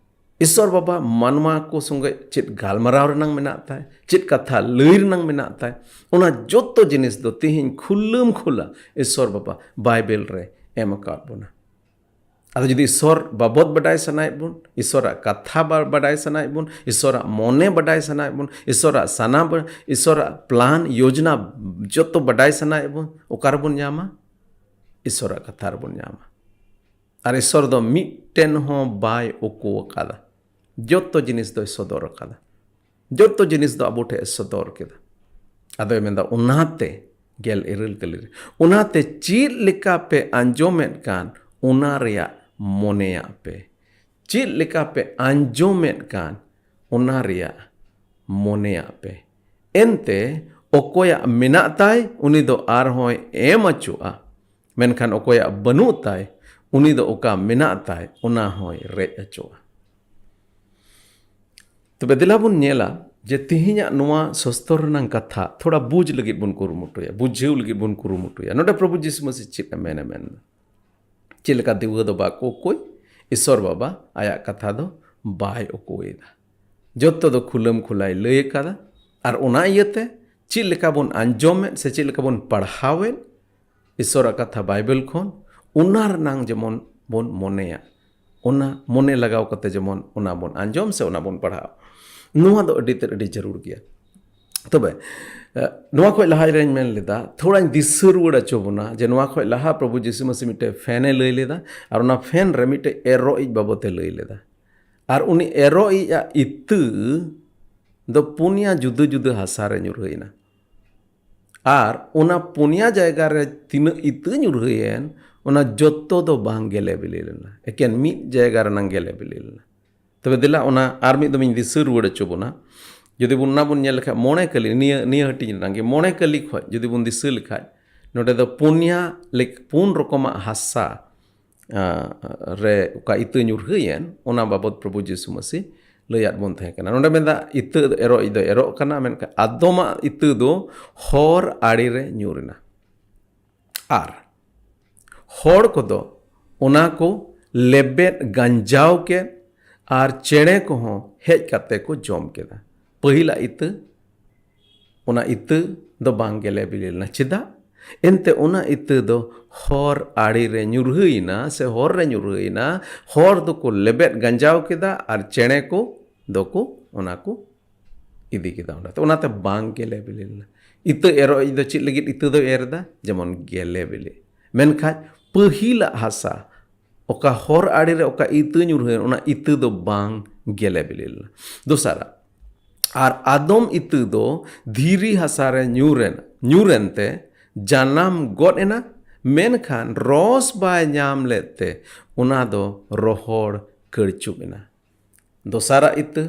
ᱤᱥᱚᱨ ᱵᱟᱵᱟ ᱢᱟᱱᱣᱟ ᱠᱚ ᱥᱚᱸᱜᱮ ᱪᱮᱫ ᱜᱟᱞᱢᱟᱨᱟᱣ ᱨᱮᱱᱟᱝ ᱢᱮᱱᱟᱜ ᱛᱟᱭ, ᱪᱮᱫ ᱠᱟᱛᱷᱟ ᱞᱟᱹᱭ ᱨᱮᱱᱟᱝ ᱢᱮᱱᱟᱜ ᱛᱟᱭ, ᱚᱱᱟ ᱡᱚᱛᱚ ᱡᱤᱱᱤᱥ ᱫᱚ ᱛᱮᱦᱮᱧ ᱠᱷᱩᱞᱟᱹᱢ ᱠᱷᱩᱞᱟ ᱤᱥᱚᱨ ᱵᱟᱵᱟ ᱵᱟᱭᱵᱮᱞ ᱨᱮ ᱮᱢ ᱟᱠᱟᱫ ᱵᱚᱱᱟ᱾ ᱟᱫᱚ ᱡᱩᱫᱤ ᱤᱥᱚᱨ ᱵᱟᱵᱚᱛ ᱵᱟᱰᱟᱭ ᱥᱟᱱᱟᱭᱮᱫ ᱵᱚᱱ, ᱤᱥᱚᱨᱟᱜ ᱠᱟᱛᱷᱟ ᱵᱟ-, ᱵᱟᱰᱟᱭ ᱥᱟᱱᱟᱭᱮᱫ ᱵᱚᱱ, ᱤᱥᱚᱨᱟᱜ ᱢᱚᱱᱮ ᱵᱟᱰᱟᱭ ᱥᱟᱱᱟᱭᱮᱫ ᱵᱚᱱ, ᱤᱥᱚᱨᱟᱜ ᱥᱟᱱᱟᱢ, ᱤᱥᱚᱨᱟᱜ ᱯᱞᱟᱱ, ᱭᱳᱡᱽᱱᱟ ᱡᱚᱛᱚ ᱵᱟᱰᱟᱭ ᱥᱟᱱᱟᱭᱮᱫ ᱵᱚᱱ, ᱚᱠᱟ ᱨᱮᱵᱚᱱ ᱧᱟᱢᱟ? ᱤᱥᱚᱨᱟᱜ ᱠᱟᱛᱷᱟ ᱨᱮᱵᱚᱱ ᱧᱟᱢᱟ᱾ ᱟᱨ ᱤᱥᱚᱨ ᱫᱚ ᱢᱤᱫᱴᱮᱱ ᱦᱚᱸ ᱵᱟᱭ ᱩᱠᱩ ᱟᱠᱟᱫᱟ᱾ ᱡᱚᱛᱚ ᱡᱤᱱᱤᱥ ᱫᱚᱭ ᱥᱚᱫᱚᱨ ᱟᱠᱟᱫᱟ᱾ ᱡᱚᱛᱚ ᱡᱤᱱᱤᱥ ᱫᱚ ᱟᱵᱚ ᱴᱷᱮᱱ ᱮ ᱥᱚᱫᱚᱨ ᱠᱮᱫᱟ᱾ ᱟᱫᱚᱭ ᱢᱮᱱᱫᱟ, ᱚᱱᱟᱛᱮ ᱜᱮᱞ ᱤᱨᱟᱹᱞ ᱠᱟᱹᱞᱤ ᱨᱮ, ᱚᱱᱟᱛᱮ ᱪᱮᱫ ᱞᱮᱠᱟ ᱯᱮ ᱟᱸᱡᱚᱢᱮᱫ ᱠᱟᱱ, ᱚᱱᱟ ᱨᱮᱭᱟᱜ ᱢᱚᱱᱮᱭᱟᱜ ᱯᱮ᱾ ᱪᱮᱫ ᱞᱮᱠᱟ ᱯᱮ ᱟᱸᱡᱚᱢᱮᱫ ᱠᱟᱱ, ᱚᱱᱟ ᱨᱮᱭᱟᱜ ᱢᱚᱱᱮᱭᱟᱜ ᱯᱮ᱾ ᱮᱱᱛᱮ ᱚᱠᱚᱭᱟᱜ ᱢᱮᱱᱟᱜ ᱛᱟᱭ, ᱩᱱᱤ ᱫᱚ ᱟᱨᱦᱚᱸᱭ ᱮᱢ ᱚᱪᱚᱜᱼᱟ, ᱢᱮᱱᱠᱷᱟᱱ ᱚᱠᱚᱭᱟᱜ ᱵᱟᱹᱱᱩᱜ ᱛᱟᱭ, ᱩᱱᱤ ᱫᱚ ᱚᱠᱟ ᱢᱮᱱᱟᱜ ᱛᱟᱭ, ᱚᱱᱟ ᱦᱚᱸᱭ ᱨᱮᱡ ᱚᱪᱚᱜᱼᱟ᱾ ᱛᱚᱵᱮ ᱫᱮᱞᱟ ᱵᱚᱱ ᱧᱮᱞᱟ ᱡᱮ ᱛᱮᱦᱮᱧᱟᱜ ᱱᱚᱣᱟ ᱥᱚᱥᱛᱚᱨ ᱨᱮᱱᱟᱝ ᱠᱟᱛᱷᱟ ᱛᱷᱚᱲᱟ ᱵᱩᱡᱽ ᱞᱟᱹᱜᱤᱫ ᱵᱚᱱ ᱠᱩᱨᱩᱢᱩᱴᱩᱭᱟ, ᱵᱩᱡᱷᱟᱹᱣ ᱞᱟᱹᱜᱤᱫ ᱵᱚᱱ ᱠᱩᱨᱩᱢᱩᱴᱩᱭᱟ᱾ ᱱᱚᱰᱮ ᱯᱨᱚᱵᱷᱩ ᱡᱤᱥᱩ ᱢᱟᱹᱥᱤ ᱪᱮᱫ ᱮ ᱢᱮᱱᱟ ᱢᱮᱱᱫᱟ? ᱪᱮᱫ ᱞᱮᱠᱟ ᱫᱤᱣᱟᱹ ᱫᱚ ᱵᱟᱠᱚ ᱩᱠᱩᱭ, ᱤᱥᱚᱨ ᱵᱟᱵᱟ ᱟᱭᱟᱜ ᱠᱟᱛᱷᱟ ᱫᱚ ᱵᱟᱭ ᱩᱠᱩᱭᱮᱫᱟ᱾ ᱡᱚᱛᱚ ᱫᱚ ᱠᱷᱩᱞᱟᱹᱢ ᱠᱷᱩᱞᱟᱭ ᱞᱟᱹᱭ ᱟᱠᱟᱫᱟ᱾ ᱟᱨ ᱚᱱᱟ ᱤᱭᱟᱹᱛᱮ ᱪᱮᱫ ᱞᱮᱠᱟ ᱵᱚᱱ ᱟᱸᱡᱚᱢᱮᱫ ᱥᱮ ᱪᱮᱫ ᱞᱮᱠᱟ ᱵᱚᱱ ᱯᱟᱲᱦᱟᱣᱮᱫ ᱤᱥᱚᱨᱟᱜ ᱠᱟᱛᱷᱟ ᱵᱟᱭᱵᱮᱞ ᱠᱷᱚᱱ, ᱚᱱᱟ ᱨᱮᱱᱟᱝ ᱡᱮᱢᱚᱱ ᱵᱚᱱ ᱢᱚᱱᱮᱭᱟ, ᱚᱱᱟ ᱢᱚᱱᱮ ᱞᱟᱜᱟᱣ ᱠᱟᱛᱮ ᱡᱮᱢᱚᱱ ᱚᱱᱟ ᱵᱚᱱ ᱟᱸᱡᱚᱢ ᱥᱮ ᱚᱱᱟ ᱵᱚᱱ ᱯᱟᱲᱦᱟᱣ, ᱱᱚᱣᱟ ᱫᱚ ᱟᱹᱰᱤ ᱛᱮᱫ ᱟᱹᱰᱤ ᱡᱟᱹᱨᱩᱲ ᱜᱮᱭᱟ᱾ ᱛᱚᱵᱮ, ᱮ, ᱱᱚᱣᱟ ᱠᱷᱚᱡ ᱞᱟᱦᱟ ᱨᱮᱧ ᱢᱮᱱ ᱞᱮᱫᱟ, ᱛᱷᱚᱲᱟᱧ ᱫᱤᱥᱟᱹ ᱨᱩᱣᱟᱹᱲ ᱦᱚᱪᱚ ᱵᱚᱱᱟ ᱡᱮ ᱱᱚᱣᱟ ᱠᱷᱚᱡ ᱞᱟᱦᱟ ᱯᱨᱚᱵᱷᱩ ᱡᱤᱥᱩ ᱢᱟᱹᱥᱤ ᱢᱤᱫᱴᱮᱡ ᱯᱷᱮᱱᱮ ᱞᱟᱹᱭ ᱞᱮᱫᱟ, ᱟᱨ ᱚᱱᱟ ᱯᱷᱮᱱ ᱨᱮ ᱢᱤᱫᱴᱮᱡ ᱮᱨᱚᱜ ᱤᱡ ᱵᱟᱵᱚᱛᱮ ᱞᱟᱹᱭ ᱞᱮᱫᱟ᱾ ᱟᱨ ᱩᱱᱤ ᱮᱨᱚᱜ ᱤᱡ ᱟᱜ ᱤᱛᱟᱹ ᱫᱚ ᱯᱩᱱᱭᱟ ᱡᱩᱫᱟᱹ ᱡᱩᱫᱟᱹ ᱦᱟᱥᱟ ᱨᱮ ᱧᱩᱨᱦᱟᱹᱭᱮᱱᱟ᱾ ᱟᱨ ᱚᱱᱟ ᱯᱩᱱᱭᱟ ᱡᱟᱭᱜᱟ ᱨᱮ ᱛᱤᱱᱟᱹᱜ ᱤᱛᱟᱹ ᱧᱩᱨᱦᱟᱹᱭᱮᱱ, ᱚᱱᱟ ᱡᱚᱛᱚ ᱫᱚ ᱵᱟᱝ ᱜᱮᱞᱮ ᱵᱤᱞᱤ ᱞᱮᱱᱟ, ᱮᱠᱮᱱ ᱢᱤᱫ ᱡᱟᱭᱜᱟ ᱨᱮᱱᱟᱝ ᱜᱮᱞᱮ ᱵᱤᱞᱤ ᱞᱮᱱᱟ᱾ ᱛᱚᱵᱮ ᱫᱮᱞᱟ ᱚᱱᱟ ᱟᱨ ᱢᱤᱫ ᱫᱚᱢ ᱤᱧ ᱫᱤᱥᱟᱹ ᱨᱩᱣᱟᱹᱲ ᱦᱚᱪᱚ ᱵᱚᱱᱟ᱾ ᱡᱩᱫᱤ ᱵᱚᱱ ᱚᱱᱟ ᱵᱚᱱ ᱧᱮᱞ ᱞᱮᱠᱷᱟᱱ, ᱢᱚᱬᱮ ᱠᱟᱹᱞᱤ, ᱱᱤᱭᱟᱹ ᱱᱤᱭᱟᱹ ᱦᱟᱹᱴᱤᱧ ᱨᱮᱱᱟᱜ ᱜᱮ ᱢᱚᱬᱮ ᱠᱟᱹᱞᱤ ᱠᱷᱚᱱ ᱡᱩᱫᱤ ᱵᱚᱱ ᱫᱤᱥᱟᱹ ᱞᱮᱠᱷᱟᱱ, ᱱᱚᱰᱮ ᱫᱚ ᱯᱩᱱᱭᱟ ᱞᱮᱠ ᱯᱩᱱ ᱨᱚᱠᱚᱢᱟᱜ ᱦᱟᱥᱟ ᱟᱸ, ᱨᱮ ᱚᱠᱟ ᱤᱛᱟᱹ ᱧᱩᱨᱦᱟᱹᱭᱮᱱ, ᱚᱱᱟ ᱵᱟᱵᱚᱫ ᱯᱨᱚᱵᱷᱩ ᱡᱤᱥᱩ ᱢᱟᱹᱥᱤ ᱞᱟᱹᱭᱟᱫ ᱵᱚᱱ ᱛᱟᱦᱮᱸ ᱠᱟᱱᱟ᱾ ᱱᱚᱰᱮ ᱢᱮᱱᱫᱟ, ᱤᱛᱟᱹ ᱫᱚ ᱮᱨᱚᱜ ᱫᱚ ᱮᱨᱚᱜ ᱠᱟᱱᱟ, ᱢᱮᱱᱠᱷᱟᱱ ᱟᱫᱚᱢᱟᱜ ᱤᱛᱟᱹ ᱫᱚ ᱦᱚᱨ ᱟᱲᱮ ᱨᱮ ᱧᱩᱨ ᱮᱱᱟ᱾ ᱟᱨ ᱦᱚᱲ ᱠᱚᱫᱚ ᱚᱱᱟ ᱠᱚ ᱞᱮᱵᱮᱫ ᱜᱟᱸᱡᱟᱣ ᱠᱮᱫ, ᱟᱨ ᱪᱮᱬᱮ ᱠᱚᱦᱚᱸ ᱦᱮᱡ ᱠᱟᱛᱮ ᱠᱚ ᱡᱚᱢ ᱠᱮᱫᱟ᱾ ᱯᱟᱹᱦᱤᱞᱟᱜ ᱤᱛᱟᱹ, ᱚᱱᱟ ᱤᱛᱟᱹ ᱫᱚ ᱵᱟᱝ ᱜᱮᱞᱮ ᱵᱤᱞᱤ ᱞᱮᱱᱟ᱾ ᱪᱮᱫᱟᱜ? ᱮᱱᱛᱮ ᱚᱱᱟ ᱤᱛᱟᱹ ᱫᱚ ᱦᱚᱨ ᱟᱲᱮ ᱨᱮ ᱧᱩᱨᱦᱟᱹᱭᱮᱱᱟ, ᱥᱮ ᱦᱚᱨ ᱨᱮ ᱧᱩᱨᱦᱟᱹᱭᱮᱱᱟ᱾ ᱦᱚᱲ ᱫᱚᱠᱚ ᱞᱮᱵᱮᱫ ᱜᱟᱸᱡᱟᱣ ᱠᱮᱫᱟ, ᱟᱨ ᱪᱮᱬᱮ ᱠᱚ ᱫᱚᱠᱚ ᱚᱱᱟ ᱠᱚ ᱤᱫᱤ ᱠᱮᱫᱟ ᱚᱸᱰᱮ᱾ ᱛᱚ, ᱚᱱᱟᱛᱮ ᱵᱟᱝ ᱜᱮᱞᱮ ᱵᱤᱞᱤ ᱞᱮᱱᱟ᱾ ᱤᱛᱟᱹ ᱮᱨᱚᱜ ᱫᱚ ᱪᱮᱫ ᱞᱟᱹᱜᱤᱫ ᱤᱛᱟᱹ ᱫᱚᱭ ᱮᱨ ᱮᱫᱟ? ᱡᱮᱢᱚᱱ ᱜᱮᱞᱮ ᱵᱤᱞᱤ᱾ ᱢᱮᱱᱠᱷᱟᱱ ᱯᱟᱹᱦᱤᱞᱟᱜ ᱦᱟᱥᱟ, ᱚᱠᱟ ᱦᱚᱨ ᱟᱲᱮ ᱨᱮ ᱚᱠᱟ ᱤᱛᱟᱹ ᱧᱩᱨᱦᱟᱹᱭᱮᱱ, ᱚᱱᱟ ᱤᱛᱟᱹ ᱫᱚ ᱵᱟᱝ ᱜᱮᱞᱮ ᱵᱤᱞᱤ ᱞᱮᱱᱟ᱾ ᱫᱚᱥᱟᱨᱟᱜ, ᱟᱨ ᱟᱫᱚᱢ ᱤᱛᱟᱹ ᱫᱚ ᱫᱷᱤᱨᱤ ᱦᱟᱥᱟ ᱨᱮ ᱧᱩᱨ ᱮᱱ, ᱧᱩᱨ ᱮᱱᱛᱮ ᱡᱟᱱᱟᱢ ᱜᱚᱫ ᱮᱱᱟ, ᱢᱮᱱᱠᱷᱟᱱ ᱨᱚᱥ ᱵᱟᱭ ᱧᱟᱢ ᱞᱮᱫ ᱛᱮ ᱚᱱᱟ ᱫᱚ ᱨᱚᱦᱚᱲ ᱠᱟᱹᱲᱪᱩᱵ ᱮᱱᱟ᱾ ᱫᱚᱥᱟᱨᱟᱜ ᱤᱛᱟᱹ,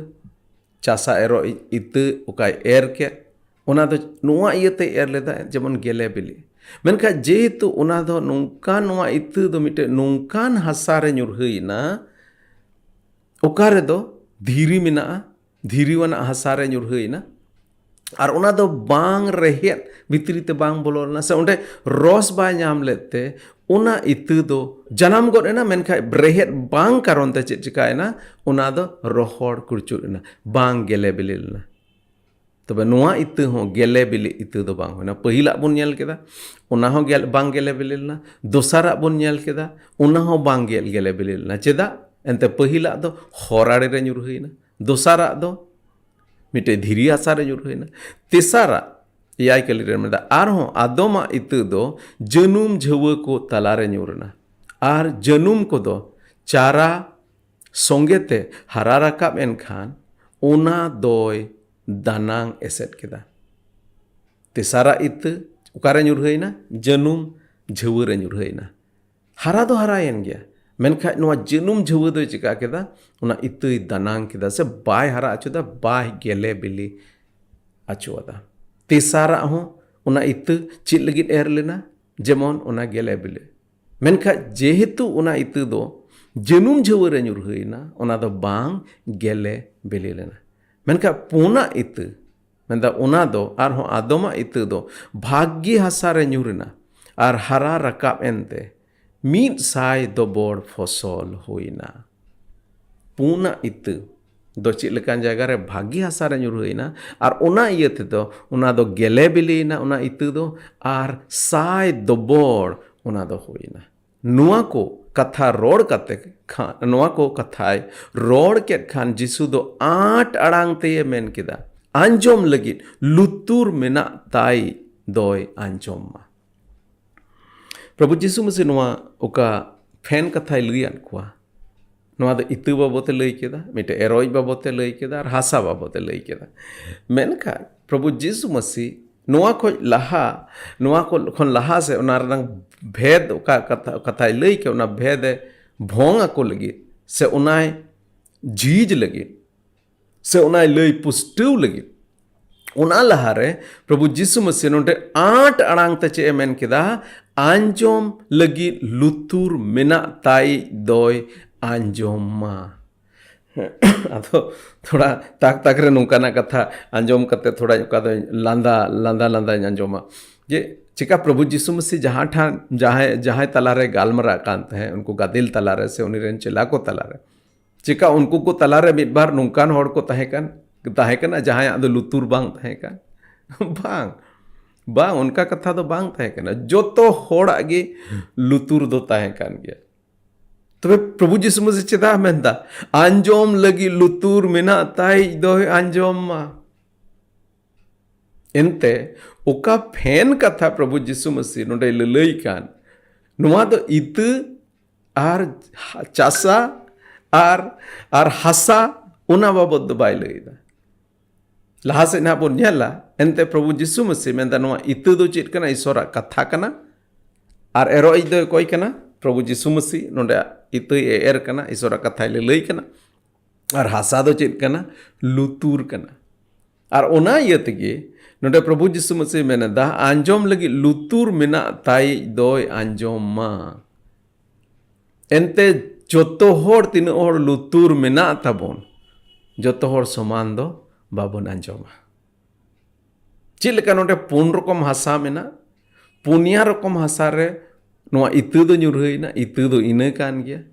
ᱪᱟᱥᱟ ᱮᱨᱚᱜ ᱤ-, ᱤᱛᱟᱹ ᱚᱠᱟᱭ ᱮᱨ ᱠᱮᱫ, ᱚᱱᱟ ᱫᱚ ᱱᱚᱣᱟ ᱤᱭᱟᱹᱛᱮᱭ ᱮᱨ ᱞᱮᱫᱟ, ᱡᱮᱢᱚᱱ ᱜᱮᱞᱮ ᱵᱤᱞᱤ᱾ ᱢᱮᱱᱠᱷᱟᱱ ᱡᱮᱦᱮᱛᱩ ᱚᱱᱟ ᱫᱚ ᱱᱚᱝᱠᱟᱱ, ᱱᱚᱣᱟ ᱤᱛᱟᱹ ᱫᱚ ᱢᱤᱫᱴᱮᱱ ᱱᱚᱝᱠᱟᱱ ᱦᱟᱥᱟ ᱨᱮ ᱧᱩᱨᱦᱟᱹᱭᱮᱱᱟ, ᱚᱠᱟ ᱨᱮᱫᱚ ᱫᱷᱤᱨᱤ ᱢᱮᱱᱟᱜᱼᱟ, ᱫᱷᱤᱨᱤᱣᱟᱱᱟᱜ ᱦᱟᱥᱟ ᱨᱮ ᱧᱩᱨᱦᱟᱹᱭᱮᱱᱟ, ᱟᱨ ᱚᱱᱟ ᱫᱚ ᱵᱟᱝ, ᱨᱮᱦᱮᱫ ᱵᱷᱤᱛᱨᱤ ᱛᱮ ᱵᱟᱝ ᱵᱚᱞᱚ ᱞᱮᱱᱟ, ᱥᱮ ᱚᱸᱰᱮ ᱨᱚᱥ ᱵᱟᱭ ᱧᱟᱢ ᱞᱮᱫ ᱛᱮ ᱚᱱᱟ ᱤᱛᱟᱹ ᱫᱚ ᱡᱟᱱᱟᱢ ᱜᱚᱫ ᱮᱱᱟ, ᱢᱮᱱᱠᱷᱟᱱ ᱨᱮᱦᱮᱫ ᱵᱟᱝ ᱠᱟᱨᱚᱱ ᱛᱮ ᱪᱮᱫ ᱪᱤᱠᱟᱭᱮᱱᱟ? ᱚᱱᱟ ᱫᱚ ᱨᱚᱦᱚᱲ ᱠᱩᱲᱪᱩᱫ ᱮᱱᱟ, ᱵᱟᱝ ᱜᱮᱞᱮ ᱵᱤᱞᱤ ᱞᱮᱱᱟ᱾ ᱛᱚᱵᱮ ᱱᱚᱣᱟ ᱤᱛᱟᱹ ᱦᱚᱸ ᱜᱮᱞᱮ ᱵᱤᱞᱤ ᱤᱛᱟᱹ ᱫᱚ ᱵᱟᱝ ᱦᱩᱭᱱᱟ᱾ ᱯᱟᱹᱦᱤᱞᱟᱜ ᱵᱚᱱ ᱧᱮᱞ ᱠᱮᱫᱟ, ᱚᱱᱟ ᱦᱚᱸ ᱜᱮᱞ-, ᱵᱟᱝ ᱜᱮᱞᱮ ᱵᱤᱞᱤ ᱞᱮᱱᱟ᱾ ᱫᱚᱥᱟᱨᱟᱜ ᱵᱚᱱ ᱧᱮᱞ ᱠᱮᱫᱟ, ᱚᱱᱟ ᱦᱚᱸ ᱵᱟᱝ ᱜᱮᱞ-, ᱜᱮᱞᱮ ᱵᱤᱞᱤ ᱞᱮᱱᱟ᱾ ᱪᱮᱫᱟᱜ? ᱮᱱᱛᱮ ᱯᱟᱹᱦᱤᱞᱟᱜ ᱫᱚ ᱦᱚᱨ ᱟᱲᱮ ᱨᱮ ᱧᱩᱨᱦᱟᱹᱭᱮᱱᱟ, ᱫᱚᱥᱟᱨᱟᱜ ᱫᱚ ᱢᱤᱫᱴᱮᱡ ᱫᱷᱤᱨᱤ ᱦᱟᱥᱟ ᱨᱮ ᱧᱩᱨᱦᱟᱹᱭᱮᱱᱟ᱾ ᱛᱮᱥᱟᱨᱟᱜ, ᱮᱭᱟᱭ ᱠᱟᱹᱞᱤ ᱨᱮ ᱢᱮᱱᱫᱟ, ᱟᱨᱦᱚᱸ ᱟᱫᱚᱢᱟᱜ ᱤᱛᱟᱹ ᱫᱚ ᱡᱟᱹᱱᱩᱢ ᱡᱷᱟᱹᱣᱟᱹ ᱠᱚ ᱛᱟᱞᱟᱨᱮ ᱧᱩᱨ ᱮᱱᱟ, ᱟᱨ ᱡᱟᱹᱱᱩᱢ ᱠᱚᱫᱚ ᱪᱟᱨᱟ ᱥᱚᱸᱜᱮ ᱛᱮ ᱦᱟᱨᱟ ᱨᱟᱠᱟᱵ ᱮᱱ ᱠᱷᱟᱱ ᱚᱱᱟ ᱫᱚᱭ ᱫᱟᱱᱟᱝ ᱮᱥᱮᱫ ᱠᱮᱫᱟ᱾ ᱛᱮᱥᱟᱨᱟᱜ ᱤᱛᱟᱹ ᱚᱠᱟᱨᱮ ᱧᱩᱨᱦᱟᱹᱭᱮᱱᱟ? ᱡᱟᱹᱱᱩᱢ ᱡᱷᱟᱹᱣᱟᱹ ᱨᱮ ᱧᱩᱨᱦᱟᱹᱭᱮᱱᱟ᱾ ᱦᱟᱨᱟ ᱫᱚ ᱦᱟᱨᱟᱭᱮᱱ ᱜᱮᱭᱟ, ᱢᱮᱱᱠᱷᱟᱡ ᱱᱚᱣᱟ ᱡᱟᱹᱱᱩᱢ ᱡᱷᱟᱹᱣᱟᱹ ᱫᱚᱭ ᱪᱤᱠᱟ ᱠᱮᱫᱟ? ᱚᱱᱟ ᱤᱛᱟᱹᱭ ᱫᱟᱱᱟᱝ ᱠᱮᱫᱟ, ᱥᱮ ᱵᱟᱭ ᱦᱟᱨᱟ ᱦᱚᱪᱚ ᱫᱟ, ᱵᱟᱭ ᱜᱮᱞᱮ ᱵᱤᱞᱤ ᱦᱚᱪᱚ ᱟᱫᱟ᱾ ᱛᱮᱥᱟᱨᱟᱜ ᱦᱚᱸ ᱚᱱᱟ ᱤᱛᱟᱹ ᱪᱮᱫ ᱞᱟᱹᱜᱤᱫ ᱮᱨ ᱞᱮᱱᱟ? ᱡᱮᱢᱚᱱ ᱚᱱᱟ ᱜᱮᱞᱮ ᱵᱤᱞᱤ᱾ ᱢᱮᱱᱠᱷᱟᱡ ᱡᱮᱦᱮᱛᱩ ᱚᱱᱟ ᱤᱛᱟᱹ ᱫᱚ ᱡᱟᱹᱱᱩᱢ ᱡᱷᱟᱹᱣᱟᱹ ᱨᱮ ᱧᱩᱨᱦᱟᱹᱭᱮᱱᱟ, ᱚᱱᱟ ᱫᱚ ᱵᱟᱝ ᱜᱮᱞᱮ ᱵᱤᱞᱤ ᱞᱮᱱᱟ᱾ ᱢᱮᱱᱠᱷᱟᱡ ᱯᱩᱱᱟᱜ ᱤᱛᱟᱹ, ᱢᱮᱱᱫᱟ ᱚᱱᱟ ᱫᱚ ᱟᱨᱦᱚᱸ ᱟᱫᱚᱢᱟᱜ ᱤᱛᱟᱹ ᱫᱚ ᱵᱷᱟᱜᱽᱜᱤ ᱦᱟᱥᱟ ᱨᱮ ᱧᱩᱨ ᱮᱱᱟ ᱟᱨ ᱦᱟᱨᱟ ᱨᱟᱠᱟᱵ ᱮᱱᱛᱮ ᱢᱤᱫ ᱥᱟᱭ ᱫᱚᱵᱚᱲ ᱯᱷᱚᱥᱚᱞ ᱦᱩᱭᱱᱟ᱾ ᱯᱩᱱᱟᱜ ᱤᱛᱟᱹ ᱫᱚ ᱪᱮᱫ ᱞᱮᱠᱟᱱ ᱡᱟᱭᱜᱟ ᱨᱮ? ᱵᱷᱟᱹᱜᱤ ᱦᱟᱥᱟ ᱨᱮ ᱧᱩᱨᱦᱟᱹᱭᱮᱱᱟ, ᱟᱨ ᱚᱱᱟ ᱤᱭᱟᱹ ᱛᱮᱫᱚ ᱚᱱᱟ ᱫᱚ ᱜᱮᱞᱮ ᱵᱤᱞᱤᱭᱮᱱᱟ, ᱚᱱᱟ ᱤᱛᱟᱹ ᱫᱚ, ᱟᱨ ᱥᱟᱭ ᱫᱚᱵᱚᱲ ᱚᱱᱟ ᱫᱚ ᱦᱩᱭᱮᱱᱟ᱾ ᱱᱚᱣᱟ ᱠᱚ ᱠᱟᱛᱷᱟ ᱨᱚᱲ ᱠᱟᱛᱮ ᱠᱷᱟᱱ, ᱱᱚᱣᱟ ᱠᱚ ᱠᱟᱛᱷᱟᱭ ᱨᱚᱲ ᱠᱮᱫ ᱠᱷᱟᱱ, ᱡᱤᱥᱩ ᱫᱚ ᱟᱸᱴ ᱟᱲᱟᱝ ᱛᱮᱭᱮ ᱢᱮᱱ ᱠᱮᱫᱟ, "ᱟᱸᱡᱚᱢ ᱞᱟᱹᱜᱤᱫ ᱞᱩᱛᱩᱨ ᱢᱮᱱᱟᱜ ᱛᱟᱭ ᱫᱚᱭ ᱟᱸᱡᱚᱢ ᱢᱟ᱾" ᱯᱨᱚᱵᱷᱩ ᱡᱤᱥᱩ ᱢᱟᱥᱤ ᱱᱚᱣᱟ ᱚᱠᱟ ᱯᱷᱮᱱ ᱠᱟᱛᱷᱟᱭ ᱞᱟᱹᱭᱟᱫ ᱠᱚᱣᱟ, ᱱᱚᱣᱟ ᱫᱚ ᱤᱛᱟᱹ ᱵᱟᱵᱚᱛᱮ ᱞᱟᱹᱭ ᱠᱮᱫᱟ, ᱢᱤᱫᱴᱮᱡ ᱮᱨᱚᱡ ᱵᱟᱵᱚᱛᱮ ᱞᱟᱹᱭ ᱠᱮᱫᱟ, ᱟᱨ ᱦᱟᱥᱟ ᱵᱟᱵᱚᱛᱮ ᱞᱟᱹᱭ ᱠᱮᱫᱟ᱾ ᱢᱮᱱᱠᱷᱟᱱ ᱯᱨᱚᱵᱷᱩ ᱡᱤᱥᱩ ᱢᱟᱥᱤ ᱱᱚᱣᱟ ᱠᱷᱚᱡ ᱞᱟᱦᱟ, ᱱᱚᱣᱟ ᱠᱚ ᱠᱷᱚᱱ ᱞᱟᱦᱟ ᱥᱮ ᱚᱱᱟ ᱨᱮᱱᱟᱜ ᱵᱷᱮᱫ, ᱚᱠᱟ ᱠᱟᱛᱷᱟ, ᱠᱟᱛᱷᱟᱭ ᱞᱟᱹᱭ ᱠᱮᱫ, ᱚᱱᱟ ᱵᱷᱮᱫ ᱮ ᱵᱷᱚᱝ ᱟᱠᱚ ᱞᱟᱹᱜᱤᱫ ᱥᱮ ᱚᱱᱟᱭ ᱡᱷᱤᱡ ᱞᱟᱹᱜᱤᱫ ᱥᱮ ᱚᱱᱟᱭ ᱞᱟᱹᱭ ᱯᱩᱥᱴᱟᱹᱣ ᱞᱟᱹᱜᱤᱫ, ᱚᱱᱟ ᱞᱟᱦᱟᱨᱮ ᱯᱨᱚᱵᱷᱩ ᱡᱤᱥᱩ ᱢᱟᱥᱤ ᱱᱚᱰᱮ ᱟᱸᱴ ᱟᱲᱟᱝ ᱛᱮ ᱪᱮᱫ ᱮ ᱢᱮᱱ ᱠᱮᱫᱟ? "ᱟᱸᱡᱚᱢ ᱞᱟᱹᱜᱤᱫ ᱞᱩᱛᱩᱨ ᱢᱮᱱᱟᱜ ᱛᱟᱭ ᱫᱚᱭ ᱟᱸᱡᱚᱢ ᱢᱟ᱾" ᱟᱫᱚ ᱛᱷᱚᱲᱟ ᱛᱟᱠ ᱛᱟᱠ ᱨᱮ ᱱᱚᱝᱠᱟᱱᱟᱜ ᱠᱟᱛᱷᱟ ᱟᱸᱡᱚᱢ ᱠᱟᱛᱮ ᱛᱷᱚᱲᱟ ᱚᱠᱟ ᱫᱚ ᱞᱟᱸᱫᱟ, ᱞᱟᱸᱫᱟ, ᱞᱟᱸᱫᱟᱧ ᱟᱸᱡᱚᱢᱟ᱾ ᱡᱮ ᱪᱮᱠᱟ ᱯᱨᱚᱵᱷᱩ ᱡᱤᱥᱩ ᱢᱟᱥᱤ ᱡᱟᱦᱟᱸ ᱴᱷᱟᱱ, ᱡᱟᱦᱟᱸᱭ, ᱡᱟᱦᱟᱸᱭ ᱛᱟᱞᱟᱨᱮ ᱜᱟᱞᱢᱟᱨᱟᱜ ᱠᱟᱱ ᱛᱟᱦᱮᱸᱫ, ᱩᱱᱠᱩ ᱜᱟᱫᱮᱞ ᱛᱟᱞᱟᱨᱮ ᱥᱮ ᱩᱱᱤ ᱨᱮᱱ ᱪᱮᱞᱟ ᱠᱚ ᱛᱟᱞᱟᱨᱮ, ᱪᱮᱠᱟ ᱩᱱᱠᱩ ᱠᱚ ᱛᱟᱞᱟᱨᱮ ᱢᱤᱫ ᱵᱟᱨ ᱱᱚᱝᱠᱟᱱ ᱦᱚᱲ ᱠᱚ ᱛᱟᱦᱮᱸ ᱠᱟᱱ, ᱛᱟᱦᱮᱸ ᱠᱟᱱᱟ ᱡᱟᱦᱟᱸᱭᱟᱜ ᱫᱚ ᱞᱩᱛᱩᱨ ᱵᱟᱝ ᱛᱟᱦᱮᱸ ᱠᱟᱱ? ᱵᱟᱝ, ᱵᱟᱝ, ᱚᱱᱠᱟ ᱠᱟᱛᱷᱟ ᱫᱚ ᱵᱟᱝ ᱛᱟᱦᱮᱸ ᱠᱟᱱᱟ᱾ ᱡᱚᱛᱚ ᱦᱚᱲᱟᱜ ᱜᱮ ᱞᱩᱛᱩᱨ ᱫᱚ ᱛᱟᱦᱮᱸ ᱠᱟᱱ ᱜᱮᱭᱟ᱾ ᱛᱚᱵᱮ ᱯᱨᱚᱵᱷᱩ ᱡᱤᱥᱩ ᱢᱟᱥᱤ ᱪᱮᱫᱟᱜ ᱢᱮᱱᱫᱟ, "ᱟᱸᱡᱚᱢ ᱞᱟᱹᱜᱤᱫ ᱞᱩᱛᱩᱨ ᱢᱮᱱᱟᱜ ᱛᱟᱭ ᱫᱚᱭ ᱟᱸᱡᱚᱢ ᱢᱟ"? ᱮᱱᱛᱮ ᱚᱠᱟ ᱯᱷᱮᱱ ᱠᱟᱛᱷᱟ ᱯᱨᱚᱵᱷᱩ ᱡᱤᱥᱩ ᱢᱟᱥᱤ ᱱᱚᱰᱮ ᱞᱟᱹᱞᱟᱹᱭ ᱠᱟᱱ, ᱱᱚᱣᱟ ᱫᱚ ᱤᱛᱟᱹ ᱟᱨ ᱪᱟᱥᱟ ᱟᱨ, ᱟᱨ ᱦᱟᱥᱟ, ᱚᱱᱟ ᱵᱟᱵᱚᱫ ᱫᱚ ᱵᱟᱭ ᱞᱟᱹᱭᱫᱟ᱾ ᱞᱟᱦᱟ ᱥᱮᱫ ᱱᱟᱦᱟᱜ ᱵᱚᱱ ᱧᱮᱞᱟ᱾ ᱮᱱᱛᱮ ᱯᱨᱚᱵᱷᱩ ᱡᱤᱥᱩ ᱢᱟᱥᱤ ᱢᱮᱱᱫᱟ, ᱱᱚᱣᱟ ᱤᱛᱟᱹ ᱫᱚ ᱪᱮᱫ ᱠᱟᱱᱟ? ᱤᱥᱚᱨᱟᱜ ᱠᱟᱛᱷᱟ ᱠᱟᱱᱟ᱾ ᱟᱨ ᱮᱨᱚᱜ ᱤᱡ ᱫᱚ ᱚᱠᱚᱭ ᱠᱟᱱᱟ? ᱯᱨᱚᱵᱷᱩ ᱡᱤᱥᱩ ᱢᱟᱹᱥᱤ ᱱᱚᱰᱮ ᱤᱛᱟᱹᱭ ᱮ ᱮᱨ ᱠᱟᱱᱟ, ᱤᱥᱚᱨᱟᱜ ᱠᱟᱛᱷᱟᱭ ᱞᱟᱹᱞᱟᱹᱭ ᱠᱟᱱᱟ᱾ ᱟᱨ ᱦᱟᱥᱟ ᱫᱚ ᱪᱮᱫ ᱠᱟᱱᱟ? ᱞᱩᱛᱩᱨ ᱠᱟᱱᱟ᱾ ᱟᱨ ᱚᱱᱟ ᱤᱭᱟᱹ ᱛᱮᱜᱮ ᱱᱚᱰᱮ ᱯᱨᱚᱵᱷᱩ ᱡᱤᱥᱩ ᱢᱟᱹᱥᱤ ᱢᱮᱱ ᱮᱫᱟ, ᱟᱸᱡᱚᱢ ᱞᱟᱹᱜᱤᱫ ᱞᱩᱛᱩᱨ ᱢᱮᱱᱟᱜ ᱛᱟᱭᱤᱡ ᱫᱚᱭ ᱟᱸᱡᱚᱢ ᱢᱟ᱾ ᱮᱱᱛᱮ ᱡᱚᱛᱚ ᱦᱚᱲ, ᱛᱤᱱᱟᱹᱜ ᱦᱚᱲ ᱞᱩᱛᱩᱨ ᱢᱮᱱᱟᱜ ᱛᱟᱵᱚᱱ, ᱡᱚᱛᱚ ᱦᱚᱲ ᱥᱚᱢᱟᱱ ᱫᱚ ᱵᱟᱵᱚᱱ ᱟᱸᱡᱚᱢᱟ᱾ ᱪᱮᱫ ᱞᱮᱠᱟ ᱱᱚᱰᱮ ᱯᱩᱱ ᱨᱚᱠᱚᱢ ᱦᱟᱥᱟ ᱢᱮᱱᱟᱜ, ᱯᱩᱱᱭᱟ ᱨᱚᱠᱚᱢ ᱦᱟᱥᱟ ᱨᱮ ᱱᱚᱣᱟ ᱤᱛᱟᱹ ᱫᱚ ᱧᱩᱨᱦᱟᱹᱭᱮᱱᱟ, ᱤᱛᱟᱹ ᱫᱚ ᱤᱱᱟᱹ ᱠᱟᱱ ᱜᱮᱭᱟ᱾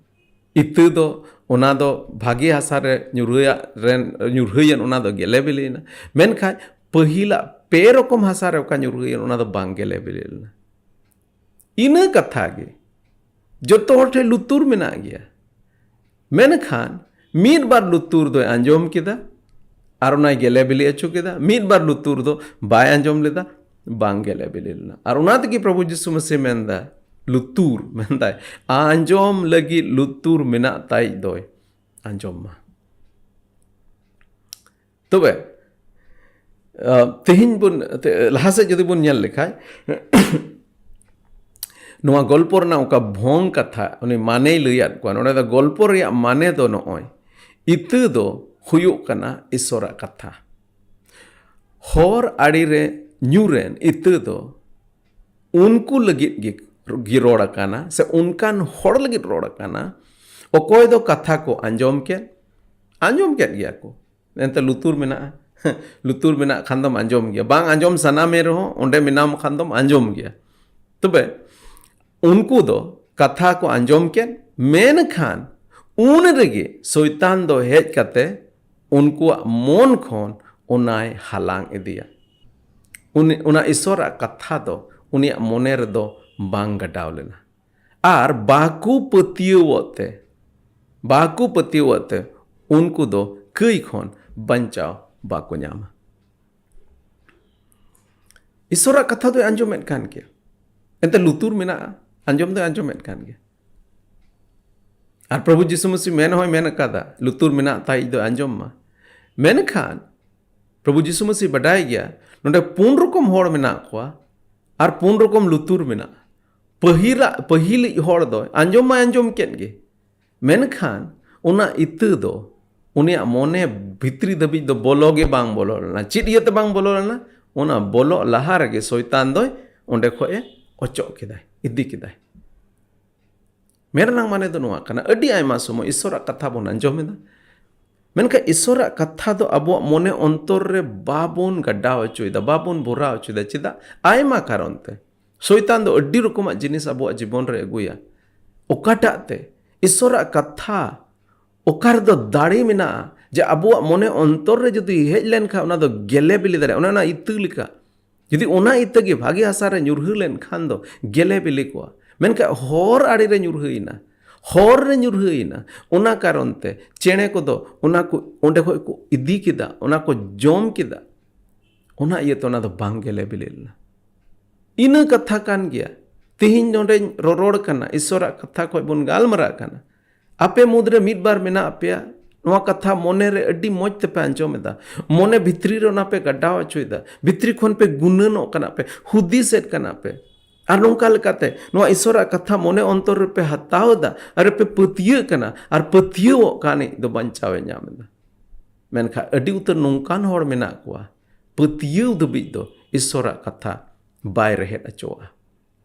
ᱤᱛᱟᱹ ᱫᱚ, ᱚᱱᱟ ᱫᱚ ᱵᱷᱟᱜᱮ ᱦᱟᱥᱟ ᱨᱮ ᱧᱩᱨᱦᱟᱹᱭᱟᱜ ᱨᱮᱱ, ᱧᱩᱨᱦᱟᱹᱭᱮᱱ, ᱚᱱᱟ ᱫᱚ ᱜᱮᱞᱮ ᱵᱤᱞᱤᱭᱮᱱᱟ᱾ ᱢᱮᱱᱠᱷᱟᱱ ᱯᱟᱹᱦᱤᱞᱟᱜ ᱯᱮ ᱨᱚᱠᱚᱢ ᱦᱟᱥᱟ ᱨᱮ ᱚᱠᱟ ᱧᱩᱨᱦᱟᱹᱭᱮᱱ, ᱚᱱᱟ ᱫᱚ ᱵᱟᱝ ᱜᱮᱞᱮ ᱵᱤᱞᱤ ᱞᱮᱱᱟ᱾ ᱤᱱᱟᱹ ᱠᱟᱛᱷᱟ ᱜᱮ, ᱡᱚᱛᱚ ᱦᱚᱲ ᱴᱷᱮᱱ ᱞᱩᱛᱩᱨ ᱢᱮᱱᱟᱜ ᱜᱮᱭᱟ, ᱢᱮᱱᱠᱷᱟᱱ ᱢᱤᱫ ᱵᱟᱨ ᱞᱩᱛᱩᱨ ᱫᱚᱭ ᱟᱸᱡᱚᱢ ᱠᱮᱫᱟ ᱟᱨ ᱚᱱᱟᱭ ᱜᱮᱞᱮ ᱵᱤᱞᱤ ᱦᱚᱪᱚ ᱠᱮᱫᱟ, ᱢᱤᱫ ᱵᱟᱨ ᱞᱩᱛᱩᱨ ᱫᱚ ᱵᱟᱭ ᱟᱸᱡᱚᱢ ᱞᱮᱫᱟ, ᱵᱟᱝ ᱜᱮᱞᱮ ᱵᱤᱞᱤ ᱞᱮᱱᱟ᱾ ᱟᱨ ᱚᱱᱟ ᱛᱮᱜᱮ ᱯᱨᱚᱵᱷᱩ ᱡᱤᱥᱩ ᱢᱟᱹᱥᱤ ᱢᱮᱱᱫᱟ, ᱞᱩᱛᱩᱨ ᱢᱮᱱᱫᱟᱭ, ᱟᱸᱡᱚᱢ ᱞᱟᱹᱜᱤᱫ ᱞᱩᱛᱩᱨ ᱢᱮᱱᱟᱜ ᱛᱟᱭ ᱫᱚᱭ ᱟᱸᱡᱚᱢ ᱢᱟ᱾ ᱛᱚᱵᱮ, ᱟᱸ, ᱛᱮᱦᱮᱧ ᱵᱚᱱ, ᱛᱮ-, ᱞᱟᱦᱟ ᱥᱮᱫ ᱡᱩᱫᱤ ᱵᱚᱱ ᱧᱮᱞ ᱞᱮᱠᱷᱟᱡ, ᱱᱚᱣᱟ ᱜᱚᱞᱯᱚ ᱨᱮᱱᱟᱜ ᱚᱠᱟ ᱵᱷᱚᱝ ᱠᱟᱛᱷᱟ, ᱩᱱᱤ ᱢᱟᱱᱮᱭ ᱞᱟᱹᱭᱟᱫ ᱠᱚᱣᱟ᱾ ᱱᱚᱰᱮ ᱫᱚ ᱜᱚᱞᱯᱚ ᱨᱮᱭᱟᱜ ᱢᱟᱱᱮ ᱫᱚ ᱱᱚᱜᱼᱚᱭ, ᱤᱛᱟᱹ ᱫᱚ ᱦᱩᱭᱩᱜ ᱠᱟᱱᱟ ᱤᱥᱚᱨᱟᱜ ᱠᱟᱛᱷᱟ᱾ ᱦᱚᱨ ᱟᱲᱮ ᱨᱮ ᱧᱩᱨᱮᱱ ᱤᱛᱟᱹ ᱫᱚ ᱩᱱᱠᱩ ᱞᱟᱹᱜᱤᱫ ᱜᱮ, ᱜᱮ ᱨᱚᱲ ᱟᱠᱟᱱᱟ, ᱥᱮ ᱚᱱᱠᱟᱱ ᱦᱚᱲ ᱞᱟᱹᱜᱤᱫ ᱨᱚᱲ ᱟᱠᱟᱱᱟ, ᱚᱠᱚᱭ ᱫᱚ ᱠᱟᱛᱷᱟ ᱠᱚ ᱟᱸᱡᱚᱢ ᱠᱮᱫ, ᱟᱸᱡᱚᱢ ᱠᱮᱫ ᱜᱮᱭᱟ ᱠᱚ, ᱮᱱᱛᱮ ᱞᱩᱛᱩᱨ ᱢᱮᱱᱟᱜᱼᱟ᱾ ᱞᱩᱛᱩᱨ ᱢᱮᱱᱟᱜ ᱠᱷᱟᱱ ᱫᱚᱢ ᱟᱸᱡᱚᱢ ᱜᱮᱭᱟ, ᱵᱟᱝ ᱟᱸᱡᱚᱢ ᱥᱟᱱᱟ ᱢᱮ ᱨᱮᱦᱚᱸ ᱚᱸᱰᱮ ᱢᱮᱱᱟᱢ ᱠᱷᱟᱱ ᱫᱚᱢ ᱟᱸᱡᱚᱢ ᱜᱮᱭᱟ᱾ ᱛᱚᱵᱮ ᱩᱱᱠᱩ ᱫᱚ ᱠᱟᱛᱷᱟ ᱠᱚ ᱟᱸᱡᱚᱢ ᱠᱮᱫ, ᱢᱮᱱᱠᱷᱟᱱ ᱩᱱ ᱨᱮᱜᱮ ᱥᱚᱭᱛᱟᱱ ᱫᱚ ᱦᱮᱡ ᱠᱟᱛᱮ ᱩᱱᱠᱩᱣᱟᱜ ᱢᱚᱱ ᱠᱷᱚᱱ ᱚᱱᱟᱭ ᱦᱟᱞᱟᱝ ᱤᱫᱤᱭᱟ᱾ ᱩᱱᱤ, ᱚᱱᱟ ᱤᱥᱚᱨᱟᱜ ᱠᱟᱛᱷᱟ ᱫᱚ ᱩᱱᱤᱭᱟᱜ ᱢᱚᱱᱮ ᱨᱮᱫᱚ ᱵᱟᱝ ᱜᱟᱰᱟᱣ ᱞᱮᱱᱟ᱾ ᱟᱨ ᱵᱟᱠᱚ ᱯᱟᱹᱛᱭᱟᱹᱣᱚᱜ ᱛᱮ, ᱵᱟᱠᱚ ᱯᱟᱹᱛᱭᱟᱹᱣᱚᱜ ᱛᱮ ᱩᱱᱠᱩ ᱫᱚ ᱠᱟᱹᱭ ᱠᱷᱚᱱ ᱵᱟᱧᱪᱟᱣ ᱵᱟᱠᱚ ᱧᱟᱢᱟ᱾ ᱤᱥᱚᱨᱟᱜ ᱠᱟᱛᱷᱟ ᱫᱚᱭ ᱟᱸᱡᱚᱢᱮᱫ ᱠᱟᱱ ᱜᱮᱭᱟ, ᱮᱱᱛᱮ ᱞᱩᱛᱩᱨ ᱢᱮᱱᱟᱜᱼᱟ, ᱟᱸᱡᱚᱢ ᱫᱚᱭ ᱟᱸᱡᱚᱢᱮᱫ ᱠᱟᱱ ᱜᱮᱭᱟ᱾ ᱟᱨ ᱯᱨᱚᱵᱷᱩ ᱡᱤᱥᱩ ᱢᱟᱹᱥᱤ ᱢᱮᱱ ᱦᱚᱸᱭ ᱢᱮᱱ ᱟᱠᱟᱫᱟ, ᱞᱩᱛᱩᱨ ᱢᱮᱱᱟᱜ ᱛᱟᱭ ᱫᱚ ᱟᱸᱡᱚᱢ ᱢᱟ᱾ ᱢᱮᱱᱠᱷᱟᱱ ᱯᱨᱚᱵᱷᱩ ᱡᱤᱥᱩ ᱢᱟᱹᱥᱤ ᱵᱟᱰᱟᱭ ᱜᱮᱭᱟ, ᱱᱚᱰᱮ ᱯᱩᱱ ᱨᱚᱠᱚᱢ ᱦᱚᱲ ᱢᱮᱱᱟᱜ ᱠᱚᱣᱟ ᱟᱨ ᱯᱩᱱ ᱨᱚᱠᱚᱢ ᱞᱩᱛᱩᱨ ᱢᱮᱱᱟᱜᱼᱟ᱾ ᱯᱟᱹᱦᱤᱞᱟᱜ ᱯᱟᱹᱦᱤᱞᱤᱡ ᱦᱚᱲ ᱫᱚ ᱟᱸᱡᱚᱢ ᱢᱟᱭ ᱟᱸᱡᱚᱢ ᱠᱮᱫ ᱜᱮ, ᱢᱮᱱᱠᱷᱟᱱ ᱚᱱᱟ ᱤᱛᱟᱹ ᱫᱚ ᱩᱱᱤᱭᱟᱜ ᱢᱚᱱᱮ ᱵᱷᱤᱛᱨᱤ ᱫᱷᱟᱹᱵᱤᱡ ᱫᱚ ᱵᱚᱞᱚ ᱜᱮ ᱵᱟᱝ ᱵᱚᱞᱚ ᱞᱮᱱᱟ᱾ ᱪᱮᱫ ᱤᱭᱟᱹᱛᱮ ᱵᱟᱝ ᱵᱚᱞᱚ ᱞᱮᱱᱟ? ᱚᱱᱟ ᱵᱚᱞᱚᱜ ᱞᱟᱦᱟ ᱨᱮᱜᱮ ᱥᱚᱭᱛᱟᱱ ᱫᱚᱭ ᱚᱸᱰᱮ ᱠᱷᱚᱡ ᱮ ᱚᱪᱚᱜ ᱠᱮᱫᱟᱭ, ᱤᱫᱤ ᱠᱮᱫᱟᱭ᱾ ᱢᱮᱱ ᱨᱮᱱᱟᱜ ᱢᱟᱱᱮ ᱫᱚ ᱱᱚᱣᱟ ᱠᱟᱱᱟ, ᱟᱹᱰᱤ ᱟᱭᱢᱟ ᱥᱚᱢᱚᱭ ᱤᱥᱚᱨᱟᱜ ᱠᱟᱛᱷᱟ ᱵᱚᱱ ᱟᱸᱡᱚᱢ ᱮᱫᱟ, ᱢᱮᱱᱠᱷᱟᱱ ᱤᱥᱚᱨᱟᱜ ᱠᱟᱛᱷᱟ ᱫᱚ ᱟᱵᱚᱣᱟᱜ ᱢᱚᱱᱮ ᱚᱱᱛᱚᱨ ᱨᱮ ᱵᱟᱵᱚᱱ ᱜᱟᱰᱟᱣ ᱦᱚᱪᱚᱭᱮᱫᱟ, ᱵᱟᱵᱚᱱ ᱵᱷᱚᱨᱟᱣ ᱦᱚᱪᱚᱭᱮᱫᱟ᱾ ᱪᱮᱫᱟᱜ? ᱟᱭᱢᱟ ᱠᱟᱨᱚᱱ ᱛᱮ᱾ ᱥᱚᱭᱛᱟᱱ ᱫᱚ ᱟᱹᱰᱤ ᱨᱚᱠᱚᱢᱟᱜ ᱡᱤᱱᱤᱥ ᱟᱵᱚᱣᱟᱜ ᱡᱤᱵᱚᱱ ᱨᱮ ᱟᱹᱜᱩᱭᱟ, ᱚᱠᱟᱴᱟᱜ ᱛᱮ ᱤᱥᱚᱨᱟᱜ ᱠᱟᱛᱷᱟ, ᱚᱠᱟ ᱨᱮᱫᱚ ᱫᱟᱲᱮ ᱢᱮᱱᱟᱜᱼᱟ ᱡᱮ ᱟᱵᱚᱣᱟᱜ ᱢᱚᱱᱮ ᱚᱱᱛᱚᱨ ᱨᱮ ᱡᱩᱫᱤ ᱦᱮᱡ ᱞᱮᱱᱠᱷᱟᱱ ᱚᱱᱟ ᱫᱚ ᱜᱮᱞᱮ ᱵᱤᱞᱤ ᱫᱟᱲᱮᱭᱟᱜᱼᱟ, ᱚᱱᱟ ᱚᱱᱟ ᱤᱛᱟᱹ ᱞᱮᱠᱟ᱾ ᱡᱩᱫᱤ ᱚᱱᱟ ᱤᱛᱟᱹ ᱜᱮ ᱵᱷᱟᱜᱮ ᱦᱟᱥᱟ ᱨᱮ ᱧᱩᱨᱦᱟᱹ ᱞᱮᱱᱠᱷᱟᱱ ᱫᱚ ᱜᱮᱞᱮ ᱵᱤᱞᱤ ᱠᱚᱜᱼᱟ, ᱢᱮᱱᱠᱷᱟᱱ ᱦᱚᱨ ᱟᱲᱮ ᱨᱮ ᱧᱩᱨᱦᱟᱹᱭᱮᱱᱟ, ᱦᱚᱨ ᱨᱮ ᱧᱩᱨᱦᱟᱹᱭᱮᱱᱟ, ᱚᱱᱟ ᱠᱟᱨᱚᱱ ᱛᱮ ᱪᱮᱬᱮ ᱠᱚᱫᱚ ᱚᱱᱟ ᱠᱚ ᱚᱸᱰᱮ ᱠᱷᱚᱡ ᱠᱚ ᱤᱫᱤ ᱠᱮᱫᱟ, ᱚᱱᱟ ᱠᱚ ᱡᱚᱢ ᱠᱮᱫᱟ, ᱚᱱᱟ ᱤᱭᱟᱹᱛᱮ ᱚᱱᱟ ᱫᱚ ᱵᱟᱝ ᱜᱮᱞᱮ ᱵᱤᱞᱤ ᱞᱮᱱᱟ᱾ ᱤᱱᱟᱹ ᱠᱟᱛᱷᱟ ᱠᱟᱱ ᱜᱮᱭᱟ᱾ ᱛᱮᱦᱮᱧ ᱱᱚᱰᱮᱧ ᱨᱚᱨᱚᱲ ᱠᱟᱱᱟ, ᱤᱥᱚᱨᱟᱜ ᱠᱟᱛᱷᱟ ᱠᱷᱚᱡ ᱵᱚᱱ ᱜᱟᱞᱢᱟᱨᱟᱜ ᱠᱟᱱᱟ᱾ ᱟᱯᱮ ᱢᱩᱫᱽᱨᱮ ᱢᱤᱫ ᱵᱟᱨ ᱢᱮᱱᱟᱜ ᱯᱮᱭᱟ, ᱱᱚᱣᱟ ᱠᱟᱛᱷᱟ ᱢᱚᱱᱮ ᱨᱮ ᱟᱹᱰᱤ ᱢᱚᱡᱽ ᱛᱮᱯᱮ ᱟᱸᱡᱚᱢ ᱮᱫᱟ, ᱢᱚᱱᱮ ᱵᱷᱤᱛᱨᱤ ᱨᱮ ᱚᱱᱟ ᱯᱮ ᱜᱟᱰᱟᱣ ᱦᱚᱪᱚᱭᱮᱫᱟ, ᱵᱷᱤᱛᱨᱤ ᱠᱷᱚᱱ ᱯᱮ ᱜᱩᱱᱟᱹᱱᱚᱜ ᱠᱟᱱᱟ ᱯᱮ, ᱦᱩᱫᱤᱥᱮᱫ ᱠᱟᱱᱟ ᱯᱮ, ᱟᱨ ᱱᱚᱝᱠᱟ ᱞᱮᱠᱟᱛᱮ ᱱᱚᱣᱟ ᱤᱥᱚᱨᱟᱜ ᱠᱟᱛᱷᱟ ᱢᱚᱱᱮ ᱚᱱᱛᱚᱨ ᱨᱮᱯᱮ ᱦᱟᱛᱟᱣ ᱮᱫᱟ ᱟᱨ ᱯᱮ ᱯᱟᱹᱛᱭᱟᱹᱜ ᱠᱟᱱᱟ, ᱟᱨ ᱯᱟᱹᱛᱭᱟᱹᱣᱚᱜ ᱠᱟᱱᱤᱡ ᱫᱚ ᱵᱟᱧᱪᱟᱣ ᱮ ᱧᱟᱢ ᱮᱫᱟ᱾ ᱢᱮᱱᱠᱷᱟᱱ ᱟᱹᱰᱤ ᱩᱛᱟᱹᱨ ᱱᱚᱝᱠᱟᱱ ᱦᱚᱲ ᱢᱮᱱᱟᱜ ᱠᱚᱣᱟ, ᱯᱟᱹᱛᱭᱟᱹᱣ ᱫᱷᱟᱹᱵᱤᱡ ᱫᱚ ᱤᱥᱚᱨᱟᱜ ᱠᱟᱛᱷᱟ ᱵᱟᱭ ᱨᱮᱦᱮᱫ ᱦᱚᱪᱚᱣᱟᱜᱼᱟ᱾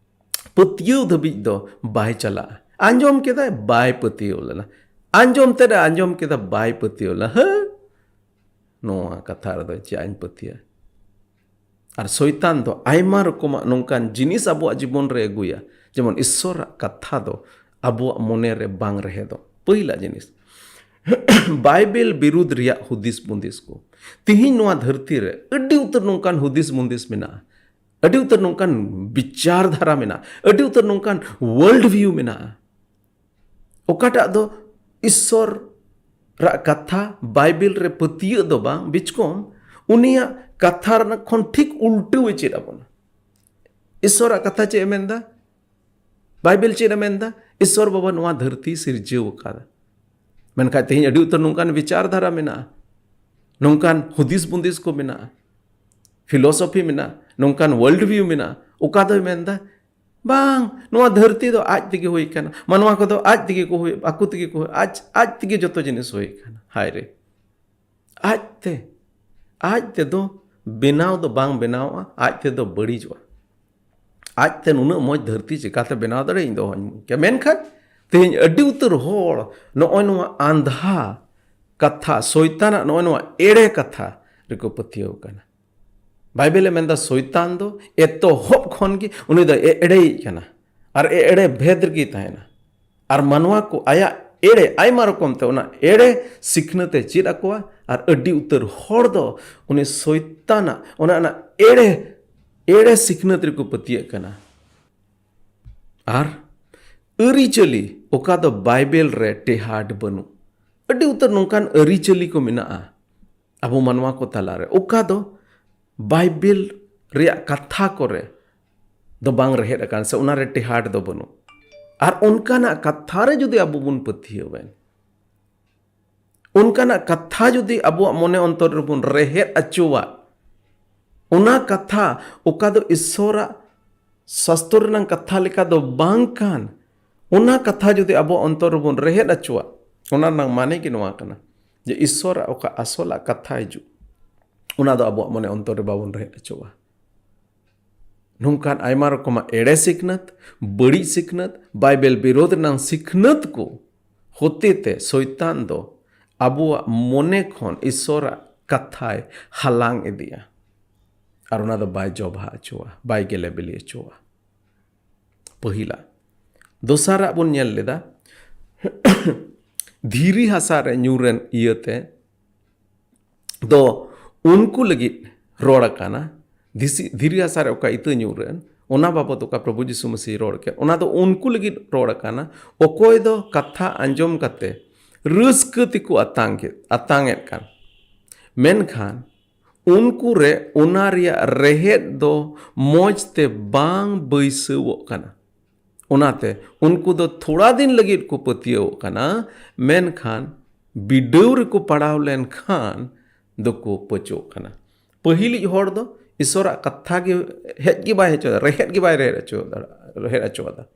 ᱯᱟᱹᱛᱭᱟᱹᱣ ᱫᱷᱟᱹᱵᱤᱡ ᱫᱚ ᱵᱟᱭ ᱪᱟᱞᱟᱜᱼᱟ᱾ ᱟᱸᱡᱚᱢ ᱠᱮᱫᱟᱭ, ᱵᱟᱭ ᱯᱟᱹᱛᱭᱟᱹᱣ ᱞᱮᱱᱟ᱾ ᱟᱸᱡᱚᱢ ᱛᱮᱫ ᱮ ᱟᱸᱡᱚᱢ ᱠᱮᱫᱟ, ᱵᱟᱭ ᱯᱟᱹᱛᱭᱟᱹᱣ ᱞᱮᱱᱟ᱾ ᱦᱟᱹ, ᱱᱚᱣᱟ ᱠᱟᱛᱷᱟ ᱨᱮᱫᱚ ᱪᱮᱫ ᱤᱧ ᱯᱟᱹᱛᱭᱟᱹᱜᱼᱟ? ᱟᱨ ᱥᱚᱭᱛᱟᱱ ᱫᱚ ᱟᱭᱢᱟ ᱨᱚᱠᱚᱢᱟᱜ ᱱᱚᱝᱠᱟᱱ ᱡᱤᱱᱤᱥ ᱟᱵᱚᱣᱟᱜ ᱡᱤᱵᱚᱱ ᱨᱮ ᱟᱹᱜᱩᱭᱟ, ᱡᱮᱢᱚᱱ ᱤᱥᱥᱚᱨᱟᱜ ᱠᱟᱛᱷᱟ ᱫᱚ ᱟᱵᱚᱣᱟᱜ ᱢᱚᱱᱮ ᱨᱮ ᱵᱟᱝ ᱨᱮᱦᱮᱫᱚᱜ᱾ ᱯᱟᱹᱦᱤᱞᱟᱜ ᱡᱤᱱᱤᱥ, ᱵᱟᱭᱵᱮᱞ ᱵᱤᱨᱩᱫᱷ ᱨᱮᱭᱟᱜ ᱦᱩᱫᱤᱥ ᱵᱩᱸᱫᱤᱥ ᱠᱚ᱾ ᱛᱤᱦᱤᱧ ᱱᱚᱣᱟ ᱫᱷᱟᱹᱨᱛᱤ ᱨᱮ ᱟᱹᱰᱤ ᱩᱛᱟᱹᱨ ᱱᱚᱝᱠᱟᱱ ᱦᱩᱫᱤᱥ ᱵᱩᱸᱫᱤᱥ ᱢᱮᱱᱟᱜᱼᱟ, ᱟᱹᱰᱤ ᱩᱛᱟᱹᱨ ᱱᱚᱝᱠᱟᱱ ᱵᱤᱪᱟᱨ ᱫᱷᱟᱨᱟ ᱢᱮᱱᱟᱜᱼᱟ, ᱟᱹᱰᱤ ᱩᱛᱟᱹᱨ ᱱᱚᱝᱠᱟᱱ ᱣᱟᱨᱞᱰ ᱵᱷᱤᱭᱩ ᱢᱮᱱᱟᱜᱼᱟ, ᱚᱠᱟᱴᱟᱜ ᱫᱚ ᱤᱥᱥᱚᱨ ᱨᱟᱜ ᱠᱟᱛᱷᱟ, ᱵᱟᱭᱵᱮᱞ ᱨᱮ ᱯᱟᱹᱛᱭᱟᱹᱜ ᱫᱚ ᱵᱟᱝ, ᱵᱤᱪᱠᱚᱢ ᱩᱱᱤᱭᱟᱜ ᱠᱟᱛᱷᱟ ᱨᱮᱱᱟᱜ ᱠᱷᱚᱱ ᱴᱷᱤᱠ ᱩᱞᱴᱟᱹᱣ ᱮ ᱪᱮᱫ ᱟᱵᱚᱱᱟ᱾ ᱤᱥᱥᱚᱨᱟᱜ ᱠᱟᱛᱷᱟ ᱪᱮᱫ ᱮ ᱢᱮᱱᱫᱟ? ᱵᱟᱭᱵᱮᱞ ᱪᱮᱫ ᱮ ᱢᱮᱱᱫᱟ? ᱤᱥᱥᱚᱨ ᱵᱟᱵᱟ ᱱᱚᱣᱟ ᱫᱷᱟᱹᱨᱛᱤ ᱥᱤᱨᱡᱟᱹᱣ ᱟᱠᱟᱫᱟ᱾ ᱢᱮᱱᱠᱷᱟᱱ ᱛᱮᱦᱮᱧ ᱟᱹᱰᱤ ᱩᱛᱟᱹᱨ ᱱᱚᱝᱠᱟᱱ ᱵᱤᱪᱟᱨ ᱫᱷᱟᱨᱟ ᱢᱮᱱᱟᱜᱼᱟ, ᱱᱚᱝᱠᱟᱱ ᱦᱩᱫᱤᱥ ᱵᱩᱸᱫᱤᱥ ᱠᱚ ᱢᱮᱱᱟᱜᱼᱟ, ᱯᱷᱤᱞᱳᱥᱚᱯᱷᱤ ᱢᱮᱱᱟᱜᱼᱟ, ᱱᱚᱝᱠᱟᱱ ᱣᱟᱨᱞᱰ ᱵᱷᱤᱭᱩ ᱢᱮᱱᱟᱜᱼᱟ, ᱚᱠᱟ ᱫᱚᱭ ᱢᱮᱱᱫᱟ ᱵᱟᱝ, ᱱᱚᱣᱟ ᱫᱷᱟᱹᱨᱛᱤ ᱫᱚ ᱟᱡ ᱛᱮᱜᱮ ᱦᱩᱭ ᱠᱟᱱᱟ, ᱢᱟᱱᱣᱟ ᱠᱚᱫᱚ ᱟᱡ ᱛᱮᱜᱮ ᱠᱚ ᱦᱩᱭ, ᱟᱠᱚ ᱛᱮᱜᱮ ᱠᱚ ᱦᱩᱭ, ᱟᱡ, ᱟᱡ ᱛᱮᱜᱮ ᱡᱚᱛᱚ ᱡᱤᱱᱤᱥ ᱦᱩᱭ ᱠᱟᱱᱟ᱾ ᱦᱟᱭ ᱨᱮ, ᱟᱡ ᱛᱮ, ᱟᱡ ᱛᱮᱫᱚ ᱵᱮᱱᱟᱣ ᱫᱚ ᱵᱟᱝ ᱵᱮᱱᱟᱣᱚᱜᱼᱟ, ᱟᱡ ᱛᱮᱫᱚ ᱵᱟᱹᱲᱤᱡᱚᱜᱼᱟ᱾ ᱟᱡ ᱛᱮ ᱱᱩᱱᱟᱹᱜ ᱢᱚᱡᱽ ᱫᱷᱟᱹᱨᱛᱤ ᱪᱤᱠᱟᱛᱮ ᱵᱮᱱᱟᱣ ᱫᱟᱲᱮᱭᱟᱜᱼᱟ, ᱤᱧ ᱫᱚ ᱚᱦᱚᱧ ᱢᱮᱱ ᱠᱮᱭᱟ᱾ ᱢᱮᱱᱠᱷᱟᱱ ᱛᱮᱦᱮᱧ ᱟᱹᱰᱤ ᱩᱛᱟᱹᱨ ᱦᱚᱲ ᱱᱚᱜᱼᱚᱭ ᱱᱚᱣᱟ ᱟᱸᱫᱷᱟ ᱠᱟᱛᱷᱟ, ᱥᱚᱭᱛᱟᱱᱟᱜ ᱱᱚᱜᱼᱚᱭ ᱱᱚᱣᱟ ᱮᱲᱮ ᱠᱟᱛᱷᱟ ᱨᱮᱠᱚ ᱯᱟᱹᱛᱭᱟᱹᱣ ᱠᱟᱱᱟ᱾ ᱵᱟᱭᱵᱮᱞᱮ ᱢᱮᱱᱫᱟ, ᱥᱚᱭᱛᱟᱱ ᱫᱚ ᱮᱛᱚᱦᱚᱵ ᱠᱷᱚᱱ ᱜᱮ ᱩᱱᱤ ᱫᱚ ᱮ-, ᱮᱲᱮᱭᱤᱡ ᱠᱟᱱᱟ ᱟᱨ ᱮ-, ᱮᱲᱮ ᱵᱷᱮᱫ ᱨᱮᱜᱮᱭ ᱛᱟᱦᱮᱱᱟ᱾ ᱟᱨ ᱢᱟᱱᱣᱟ ᱠᱚ ᱟᱭᱟᱜ ᱮᱲᱮ, ᱟᱭᱢᱟ ᱨᱚᱠᱚᱢ ᱛᱮ ᱚᱱᱟ ᱮᱲᱮ ᱥᱤᱠᱷᱱᱟᱹᱛ ᱮ ᱪᱮᱫ ᱟᱠᱚᱣᱟ᱾ ᱟᱨ ᱟᱹᱰᱤ ᱩᱛᱟᱹᱨ ᱦᱚᱲ ᱫᱚ ᱩᱱᱤ ᱥᱚᱭᱛᱟᱱᱟᱜ ᱚᱱᱟ, ᱚᱱᱟ ᱮᱲᱮ, ᱮᱲᱮ ᱥᱤᱠᱷᱱᱟᱹᱛ ᱨᱮᱠᱚ ᱯᱟᱹᱛᱭᱟᱹᱜ ᱠᱟᱱᱟ᱾ ᱟᱨ ᱟᱹᱨᱤᱪᱟᱹᱞᱤ, ᱚᱠᱟ ᱫᱚ ᱵᱟᱭᱵᱮᱞ ᱨᱮ ᱴᱮᱦᱟᱴ ᱵᱟᱹᱱᱩᱜ, ᱟᱹᱰᱤ ᱩᱛᱟᱹᱨ ᱱᱚᱝᱠᱟᱱ ᱟᱹᱨᱤᱪᱟᱹᱞᱤ ᱠᱚ ᱢᱮᱱᱟᱜᱼᱟ ᱟᱵᱚ ᱢᱟᱱᱣᱟ ᱠᱚ ᱛᱟᱞᱟᱨᱮ, ᱚᱠᱟ ᱫᱚ ᱵᱟᱭᱵᱮᱞ ᱨᱮᱭᱟᱜ ᱠᱟᱛᱷᱟ ᱠᱚᱨᱮ ᱫᱚ ᱵᱟᱝ ᱨᱮᱦᱮᱫ ᱟᱠᱟᱱ, ᱥᱮ ᱚᱱᱟᱨᱮ ᱴᱮᱦᱟᱴ ᱫᱚ ᱵᱟᱹᱱᱩᱜ᱾ ᱟᱨ ᱚᱱᱠᱟᱱᱟᱜ ᱠᱟᱛᱷᱟ ᱨᱮ ᱡᱩᱫᱤ ᱟᱵᱚ ᱵᱚᱱ ᱯᱟᱹᱛᱭᱟᱹᱣ ᱮᱱ, ᱚᱱᱠᱟᱱᱟᱜ ᱠᱟᱛᱷᱟ ᱡᱩᱫᱤ ᱟᱵᱚᱣᱟᱜ ᱢᱚᱱᱮ ᱚᱱᱛᱚᱨ ᱨᱮᱵᱚᱱ ᱨᱮᱦᱮᱫ ᱟᱪᱚᱣᱟᱜ, ᱚᱱᱟ ᱠᱟᱛᱷᱟ ᱚᱠᱟ ᱫᱚ ᱤᱥᱥᱚᱨᱟᱜ ᱥᱟᱥᱛᱚᱨ ᱨᱮᱱᱟᱜ ᱠᱟᱛᱷᱟ ᱞᱮᱠᱟ ᱫᱚ ᱵᱟᱝ ᱠᱟᱱ, ᱚᱱᱟ ᱠᱟᱛᱷᱟ ᱡᱩᱫᱤ ᱟᱵᱚᱣᱟᱜ ᱚᱱᱛᱚᱨ ᱨᱮᱵᱚᱱ ᱨᱮᱦᱮᱫ ᱟᱪᱚᱣᱟᱜ, ᱚᱱᱟ ᱨᱮᱱᱟᱜ ᱢᱟᱱᱮ ᱜᱮ ᱱᱚᱣᱟ ᱠᱟᱱᱟ ᱡᱮ ᱤᱥᱥᱚᱨᱟᱜ ᱚᱠᱟ ᱟᱥᱚᱞᱟᱜ ᱠᱟᱛᱷᱟ ᱦᱤᱡᱩᱜ, ᱚᱱᱟ ᱫᱚ ᱟᱵᱚᱣᱟᱜ ᱢᱚᱱᱮ ᱚᱱᱛᱚᱨ ᱨᱮ ᱵᱟᱵᱚᱱ ᱨᱮᱦᱮᱫ ᱟᱪᱚᱣᱟᱜ᱾ ᱱᱚᱝᱠᱟᱱ ᱟᱭᱢᱟ ᱨᱚᱠᱚᱢᱟᱜ ᱮᱲᱮ ᱥᱤᱠᱷᱱᱟᱹᱛ, ᱵᱟᱹᱲᱤᱡ ᱥᱤᱠᱷᱱᱟᱹᱛ, ᱵᱟᱭᱵᱮᱞ ᱵᱤᱨᱳᱫᱷ ᱨᱮᱱᱟᱜ ᱥᱤᱠᱷᱱᱟᱹᱛ ᱠᱚ ᱦᱚᱛᱮ ᱛᱮ ᱥᱚᱭᱛᱟᱱ ᱫᱚ ᱟᱵᱚᱣᱟᱜ ᱢᱚᱱᱮ ᱠᱷᱚᱱ ᱤᱥᱥᱚᱨᱟᱜ ᱠᱟᱛᱷᱟᱭ ᱦᱟᱞᱟᱝ ᱤᱫᱤᱭᱟ᱾ ᱟᱨ ᱚᱱᱟ ᱫᱚ ᱵᱟᱭ ᱡᱚ ᱵᱟᱦᱟ ᱚᱪᱚᱣᱟ, ᱵᱟᱭ ᱜᱮᱞᱮ ᱵᱤᱞᱤ ᱚᱪᱚᱣᱟ᱾ ᱯᱟᱹᱦᱤᱞᱟ᱾ ᱫᱚᱥᱟᱨᱟᱜ ᱵᱚᱱ ᱧᱮᱞ ᱞᱮᱫᱟ, ᱫᱷᱤᱨᱤ ᱦᱟᱥᱟ ᱨᱮ ᱧᱩᱨᱮᱱ ᱤᱭᱟᱹᱛᱮ ᱫᱚ ᱩᱱᱠᱩ ᱞᱟᱹᱜᱤᱫ ᱨᱚᱲ ᱟᱠᱟᱱᱟ᱾ ᱫᱷᱤᱥᱤ-, ᱫᱷᱤᱨᱤ ᱦᱟᱥᱟ ᱨᱮ ᱚᱠᱟ ᱤᱛᱟᱹ ᱧᱩᱨᱮᱱ, ᱚᱱᱟ ᱵᱟᱵᱚᱛ ᱚᱠᱟ ᱯᱨᱚᱵᱷᱩ ᱡᱤᱥᱩ ᱢᱟᱹᱥᱤᱦ ᱨᱚᱲ ᱠᱮᱫ, ᱚᱱᱟ ᱫᱚ ᱩᱱᱠᱩ ᱞᱟᱹᱜᱤᱫ ᱨᱚᱲ ᱟᱠᱟᱱᱟ, ᱚᱠᱚᱭ ᱫᱚ ᱠᱟᱛᱷᱟ ᱟᱸᱡᱚᱢ ᱠᱟᱛᱮ ᱨᱟᱹᱥᱠᱟᱹ ᱛᱮᱠᱚ ᱟᱛᱟᱝ ᱠᱮᱫ, ᱟᱛᱟᱝ ᱮᱫ ᱠᱟᱱ, ᱢᱮᱱᱠᱷᱟᱱ ᱩᱱᱠᱩ ᱨᱮ ᱚᱱᱟ ᱨᱮᱭᱟᱜ ᱨᱮᱦᱮᱫ ᱫᱚ ᱢᱚᱡᱽ ᱛᱮ ᱵᱟᱝ ᱵᱟᱹᱭᱥᱟᱹᱣᱚᱜ ᱠᱟᱱᱟ᱾ ᱚᱱᱟᱛᱮ ᱩᱱᱠᱩ ᱫᱚ ᱛᱷᱚᱲᱟ ᱫᱤᱱ ᱞᱟᱹᱜᱤᱫ ᱠᱚ ᱯᱟᱹᱛᱭᱟᱹᱣᱚᱜ ᱠᱟᱱᱟ, ᱢᱮᱱᱠᱷᱟᱱ ᱵᱤᱰᱟᱹᱣ ᱨᱮᱠᱚ ᱯᱟᱲᱟᱣ ᱞᱮᱱᱠᱷᱟᱱ ᱫᱚᱠᱚ ᱯᱟᱹᱪᱚᱜ ᱠᱟᱱᱟ᱾ ᱯᱟᱹᱦᱤᱞᱤᱡ ᱦᱚᱲ ᱫᱚ ᱤᱥᱚᱨᱟᱜ ᱠᱟᱛᱷᱟ ᱜᱮ ᱦᱮᱡ ᱜᱮ ᱵᱟᱭ ᱦᱮᱡ ᱦᱚᱪᱚ, ᱨᱮᱦᱮᱫ ᱜᱮ ᱵᱟᱭ ᱨᱮᱦᱮᱫ ᱦᱚᱪᱚ ᱫᱟᱲᱮᱭᱟᱜᱼᱟ, ᱨᱮᱦᱮᱫ ᱦᱚᱪᱚᱣᱟᱫᱟ᱾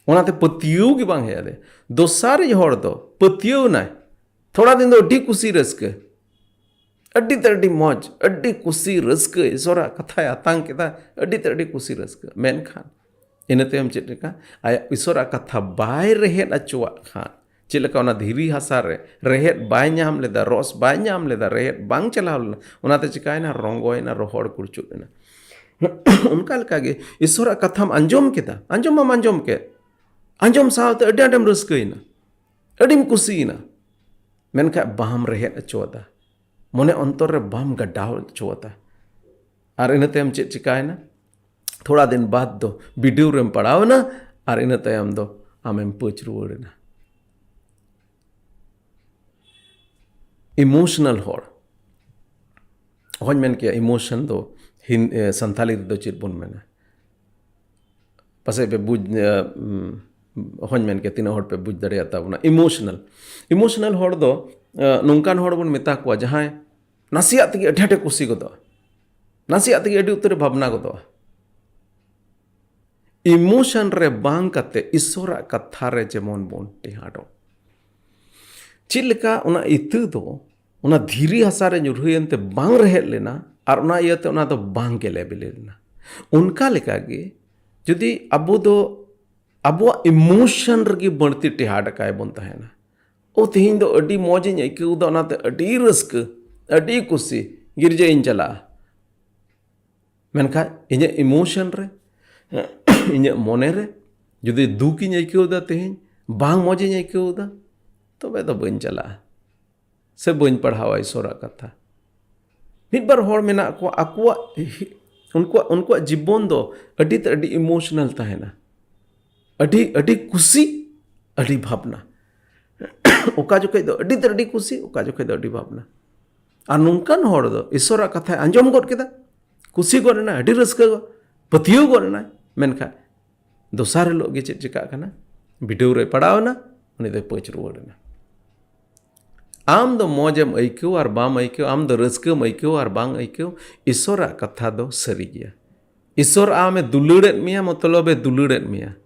ᱚᱱᱟᱛᱮ ᱯᱟᱹᱛᱭᱟᱹᱣ ᱜᱮ ᱵᱟᱝ ᱦᱮᱡ ᱟᱫᱮᱭᱟ᱾ ᱫᱚᱥᱟᱨᱤᱡ ᱦᱚᱲ ᱫᱚ ᱯᱟᱹᱛᱭᱟᱹᱣ ᱮᱱᱟᱭ᱾ ᱛᱷᱚᱲᱟ ᱫᱤᱱ ᱫᱚ ᱟᱹᱰᱤ ᱠᱩᱥᱤ ᱨᱟᱹᱥᱠᱟᱹ, ᱟᱹᱰᱤ ᱛᱮ ᱟᱹᱰᱤ ᱢᱚᱡᱽ, ᱟᱹᱰᱤ ᱠᱩᱥᱤ ᱨᱟᱹᱥᱠᱟᱹ, ᱤᱥᱚᱨᱟᱜ ᱠᱟᱛᱷᱟᱭ ᱟᱛᱟᱝ ᱠᱮᱫᱟ, ᱟᱹᱰᱤ ᱛᱮ ᱟᱹᱰᱤ ᱠᱩᱥᱤ ᱨᱟᱹᱥᱠᱟᱹ᱾ ᱢᱮᱱᱠᱷᱟᱱ ᱤᱱᱟᱹ ᱛᱟᱭᱚᱢ ᱪᱮᱫ ᱞᱮᱠᱟ? ᱟᱭᱟᱜ ᱤᱥᱚᱨᱟᱜ ᱠᱟᱛᱷᱟ ᱵᱟᱭ ᱨᱮᱦᱮᱫ ᱦᱚᱪᱚᱣᱟᱜ ᱠᱷᱟᱱ, ᱪᱮᱫ ᱞᱮᱠᱟ ᱚᱱᱟ ᱫᱷᱤᱨᱤ ᱦᱟᱥᱟ ᱨᱮ ᱨᱮᱦᱮᱫ ᱵᱟᱭ ᱧᱟᱢ ᱞᱮᱫᱟ, ᱨᱚᱥ ᱵᱟᱭ ᱧᱟᱢ ᱞᱮᱫᱟ, ᱨᱮᱦᱮᱫ ᱵᱟᱝ ᱪᱟᱞᱟᱣ ᱞᱮᱱᱟ, ᱚᱱᱟᱛᱮ ᱪᱤᱠᱟᱭᱮᱱᱟ? ᱨᱚᱸᱜᱚᱭᱮᱱᱟ, ᱨᱚᱦᱚᱲ ᱠᱩᱲᱪᱩᱫ ᱮᱱᱟ᱾ ᱚᱱᱠᱟ ᱞᱮᱠᱟᱜᱮ ᱤᱥᱚᱨᱟᱜ ᱠᱟᱛᱷᱟᱢ ᱟᱸᱡᱚᱢ ᱠᱮᱫᱟ, ᱟᱸᱡᱚᱢ ᱢᱟᱢ ᱟᱸᱡᱚᱢ ᱠᱮᱫ, ᱟᱸᱡᱚᱢ ᱥᱟᱶᱛᱮ ᱟᱹᱰᱤ ᱟᱸᱴᱮᱢ ᱨᱟᱹᱥᱠᱟᱹᱭᱮᱱᱟ, ᱟᱹᱰᱤᱢ ᱠᱩᱥᱤᱭᱮᱱᱟ, ᱢᱮᱱᱠᱷᱟᱱ ᱵᱟᱢ ᱨᱮᱦᱮᱫ ᱦᱚᱪᱚᱣᱟᱫᱟ, ᱢᱚᱱᱮ ᱚᱱᱛᱚᱨ ᱨᱮ ᱵᱟᱢ ᱜᱟᱰᱟᱣ ᱦᱚᱪᱚᱣᱟᱫᱟ᱾ ᱟᱨ ᱤᱱᱟᱹ ᱛᱟᱭᱚᱢ ᱪᱮᱫ ᱪᱤᱠᱟᱭᱮᱱᱟ? ᱛᱷᱚᱲᱟ ᱫᱤᱱ ᱵᱟᱫ ᱫᱚ ᱵᱤᱰᱟᱹᱣ ᱨᱮᱢ ᱯᱟᱲᱟᱣ ᱮᱱᱟ, ᱟᱨ ᱤᱱᱟᱹ ᱛᱟᱭᱚᱢ ᱫᱚ ᱟᱢᱮᱢ ᱯᱟᱹᱪ ᱨᱩᱣᱟᱹᱲ ᱮᱱᱟ᱾ ᱤᱢᱳᱥᱚᱱᱟᱞ ᱦᱚᱲ, ᱚᱦᱚᱧ ᱢᱮᱱ ᱠᱮᱭᱟ ᱤᱢᱳᱥᱚᱱ ᱫᱚ ᱦᱤᱱ-, ᱮ, ᱥᱟᱱᱛᱟᱞᱤ ᱨᱮᱫᱚ ᱪᱮᱫ ᱵᱚᱱ ᱢᱮᱱᱟ? ᱯᱟᱥᱮᱡ ᱯᱮ ᱵᱩᱡᱽ, ᱮ, ᱩᱢ, ᱚᱦᱚᱧ ᱢᱮᱱ ᱠᱮᱭᱟ ᱛᱤᱱᱟᱹᱜ ᱦᱚᱲ ᱯᱮ ᱵᱩᱡᱽ ᱫᱟᱲᱮᱭᱟᱜ ᱛᱟᱵᱚᱱᱟ᱾ ᱤᱢᱳᱥᱚᱱᱟᱞ, ᱤᱢᱳᱥᱚᱱᱟᱞ ᱦᱚᱲ ᱫᱚ, ᱮ, ᱱᱚᱝᱠᱟᱱ ᱦᱚᱲ ᱵᱚᱱ ᱢᱮᱛᱟ ᱠᱚᱣᱟ ᱡᱟᱦᱟᱸᱭ ᱱᱟᱥᱮᱭᱟᱜ ᱛᱮᱜᱮ ᱟᱹᱰᱤ ᱟᱸᱴᱮ ᱠᱩᱥᱤ ᱜᱚᱫᱚᱜᱼᱟ, ᱱᱟᱥᱮᱭᱟᱜ ᱛᱮᱜᱮ ᱟᱹᱰᱤ ᱩᱛᱟᱹᱨᱮ ᱵᱷᱟᱵᱽᱱᱟ ᱜᱚᱫᱚᱜᱼᱟ᱾ ᱤᱢᱳᱥᱚᱱ ᱨᱮ ᱵᱟᱝ ᱠᱟᱛᱮ ᱤᱥᱚᱨᱟᱜ ᱠᱟᱛᱷᱟ ᱨᱮ ᱡᱮᱢᱚᱱ ᱵᱚᱱ ᱴᱮᱦᱟᱰᱚᱜ᱾ ᱪᱮᱫ ᱞᱮᱠᱟ ᱚᱱᱟ ᱤᱛᱟᱹ ᱫᱚ ᱚᱱᱟ ᱫᱷᱤᱨᱤ ᱦᱟᱥᱟ ᱨᱮ ᱧᱩᱨᱦᱟᱹᱭᱮᱱ ᱛᱮ ᱵᱟᱝ ᱨᱮᱦᱮᱫ ᱞᱮᱱᱟ ᱟᱨ ᱚᱱᱟ ᱤᱭᱟᱹᱛᱮ ᱚᱱᱟ ᱫᱚ ᱵᱟᱝ ᱜᱮᱞᱮ ᱵᱤᱞᱤ ᱞᱮᱱᱟ, ᱚᱱᱠᱟ ᱞᱮᱠᱟᱜᱮ ᱡᱩᱫᱤ ᱟᱵᱚ ᱫᱚ ᱟᱵᱚᱣᱟᱜ ᱤᱢᱳᱥᱚᱱ ᱨᱮᱜᱮ ᱵᱟᱹᱲᱛᱤ ᱴᱮᱦᱟᱰ ᱟᱠᱟᱭ ᱵᱚᱱ ᱛᱟᱦᱮᱱᱟ, ᱳ, ᱛᱮᱦᱮᱧ ᱫᱚ ᱟᱹᱰᱤ ᱢᱚᱡᱽ ᱤᱧ ᱟᱹᱭᱠᱟᱹᱣ ᱮᱫᱟ, ᱚᱱᱟᱛᱮ ᱟᱹᱰᱤ ᱨᱟᱹᱥᱠᱟᱹ, ᱟᱹᱰᱤ ᱠᱩᱥᱤ, ᱜᱤᱨᱡᱟᱹᱧ ᱪᱟᱞᱟᱜᱼᱟ᱾ ᱢᱮᱱᱠᱷᱟᱱ ᱤᱧᱟᱹᱜ ᱤᱢᱳᱥᱚᱱ ᱨᱮ, ᱤᱧᱟᱹᱜ ᱢᱚᱱᱮ ᱨᱮ ᱡᱩᱫᱤ ᱫᱩᱠ ᱤᱧ ᱟᱹᱭᱠᱟᱹᱣ ᱮᱫᱟ, ᱛᱮᱦᱮᱧ ᱵᱟᱝ ᱢᱚᱡᱽ ᱤᱧ ᱟᱹᱭᱠᱟᱹᱣ ᱮᱫᱟ, ᱛᱚᱵᱮ ᱫᱚ ᱵᱟᱹᱧ ᱪᱟᱞᱟᱜᱼᱟ ᱥᱮ ᱵᱟᱹᱧ ᱯᱟᱲᱦᱟᱣᱟ ᱤᱥᱚᱨᱟᱜ ᱠᱟᱛᱷᱟ᱾ ᱢᱤᱫ ᱵᱟᱨ ᱦᱚᱲ ᱢᱮᱱᱟᱜ ᱠᱚᱣᱟ, ᱟᱠᱚᱣᱟᱜ ᱦᱤ-, ᱩᱱᱠᱩᱣᱟᱜ, ᱩᱱᱠᱩᱣᱟᱜ ᱡᱤᱵᱚᱱ ᱫᱚ ᱟᱹᱰᱤ ᱛᱮ ᱟᱹᱰᱤ ᱤᱢᱳᱥᱚᱱᱟᱞ ᱛᱟᱦᱮᱱᱟ, ᱟᱹᱰᱤ, ᱟᱹᱰᱤ ᱠᱩᱥᱤ, ᱟᱹᱰᱤ ᱵᱷᱟᱵᱽᱱᱟ᱾ ᱚᱠᱟ ᱡᱚᱠᱷᱮᱡ ᱫᱚ ᱟᱹᱰᱤ ᱛᱮ ᱟᱹᱰᱤ ᱠᱩᱥᱤ, ᱚᱠᱟ ᱡᱚᱠᱷᱮᱡ ᱫᱚ ᱟᱹᱰᱤ ᱵᱷᱟᱵᱽᱱᱟ᱾ ᱟᱨ ᱱᱚᱝᱠᱟᱱ ᱦᱚᱲ ᱫᱚ ᱤᱥᱚᱨᱟᱜ ᱠᱟᱛᱷᱟᱭ ᱟᱸᱡᱚᱢ ᱜᱚᱫ ᱠᱮᱫᱟ, ᱠᱩᱥᱤ ᱜᱚᱫ ᱮᱱᱟᱭ, ᱟᱹᱰᱤ ᱨᱟᱹᱥᱠᱟᱹ ᱜᱚᱫ, ᱯᱟᱹᱛᱭᱟᱹᱣ ᱜᱚᱫ ᱮᱱᱟᱭ, ᱢᱮᱱᱠᱷᱟᱱ ᱫᱚᱥᱟᱨ ᱦᱤᱞᱳᱜ ᱜᱮ ᱪᱮᱫ ᱪᱤᱠᱟᱹᱜ ᱠᱟᱱᱟ? ᱵᱤᱰᱟᱹᱣ ᱨᱮ ᱯᱟᱲᱟᱣ ᱮᱱᱟ, ᱩᱱᱤ ᱫᱚᱭ ᱯᱟᱹᱪ ᱨᱩᱣᱟᱹᱲ ᱮᱱᱟ᱾ ᱟᱢ ᱫᱚ ᱢᱚᱡᱽ ᱮᱢ ᱟᱹᱭᱠᱟᱹᱣ ᱟᱨ ᱵᱟᱢ ᱟᱹᱭᱠᱟᱹᱣ, ᱟᱢ ᱫᱚ ᱨᱟᱹᱥᱠᱟᱹᱢ ᱟᱹᱭᱠᱟᱹᱣ ᱟᱨ ᱵᱟᱝ ᱟᱹᱭᱠᱟᱹᱣ, ᱤᱥᱚᱨᱟᱜ ᱠᱟᱛᱷᱟ ᱫᱚ ᱥᱟᱹᱨᱤ ᱜᱮᱭᱟ᱾ ᱤᱥᱚᱨ ᱟᱢᱮ ᱫᱩᱞᱟᱹᱲᱮᱫ ᱢᱮᱭᱟ, ᱢᱚᱛᱞᱚᱵᱮ ᱫᱩᱞᱟᱹᱲᱮᱫ ᱢᱮᱭᱟ᱾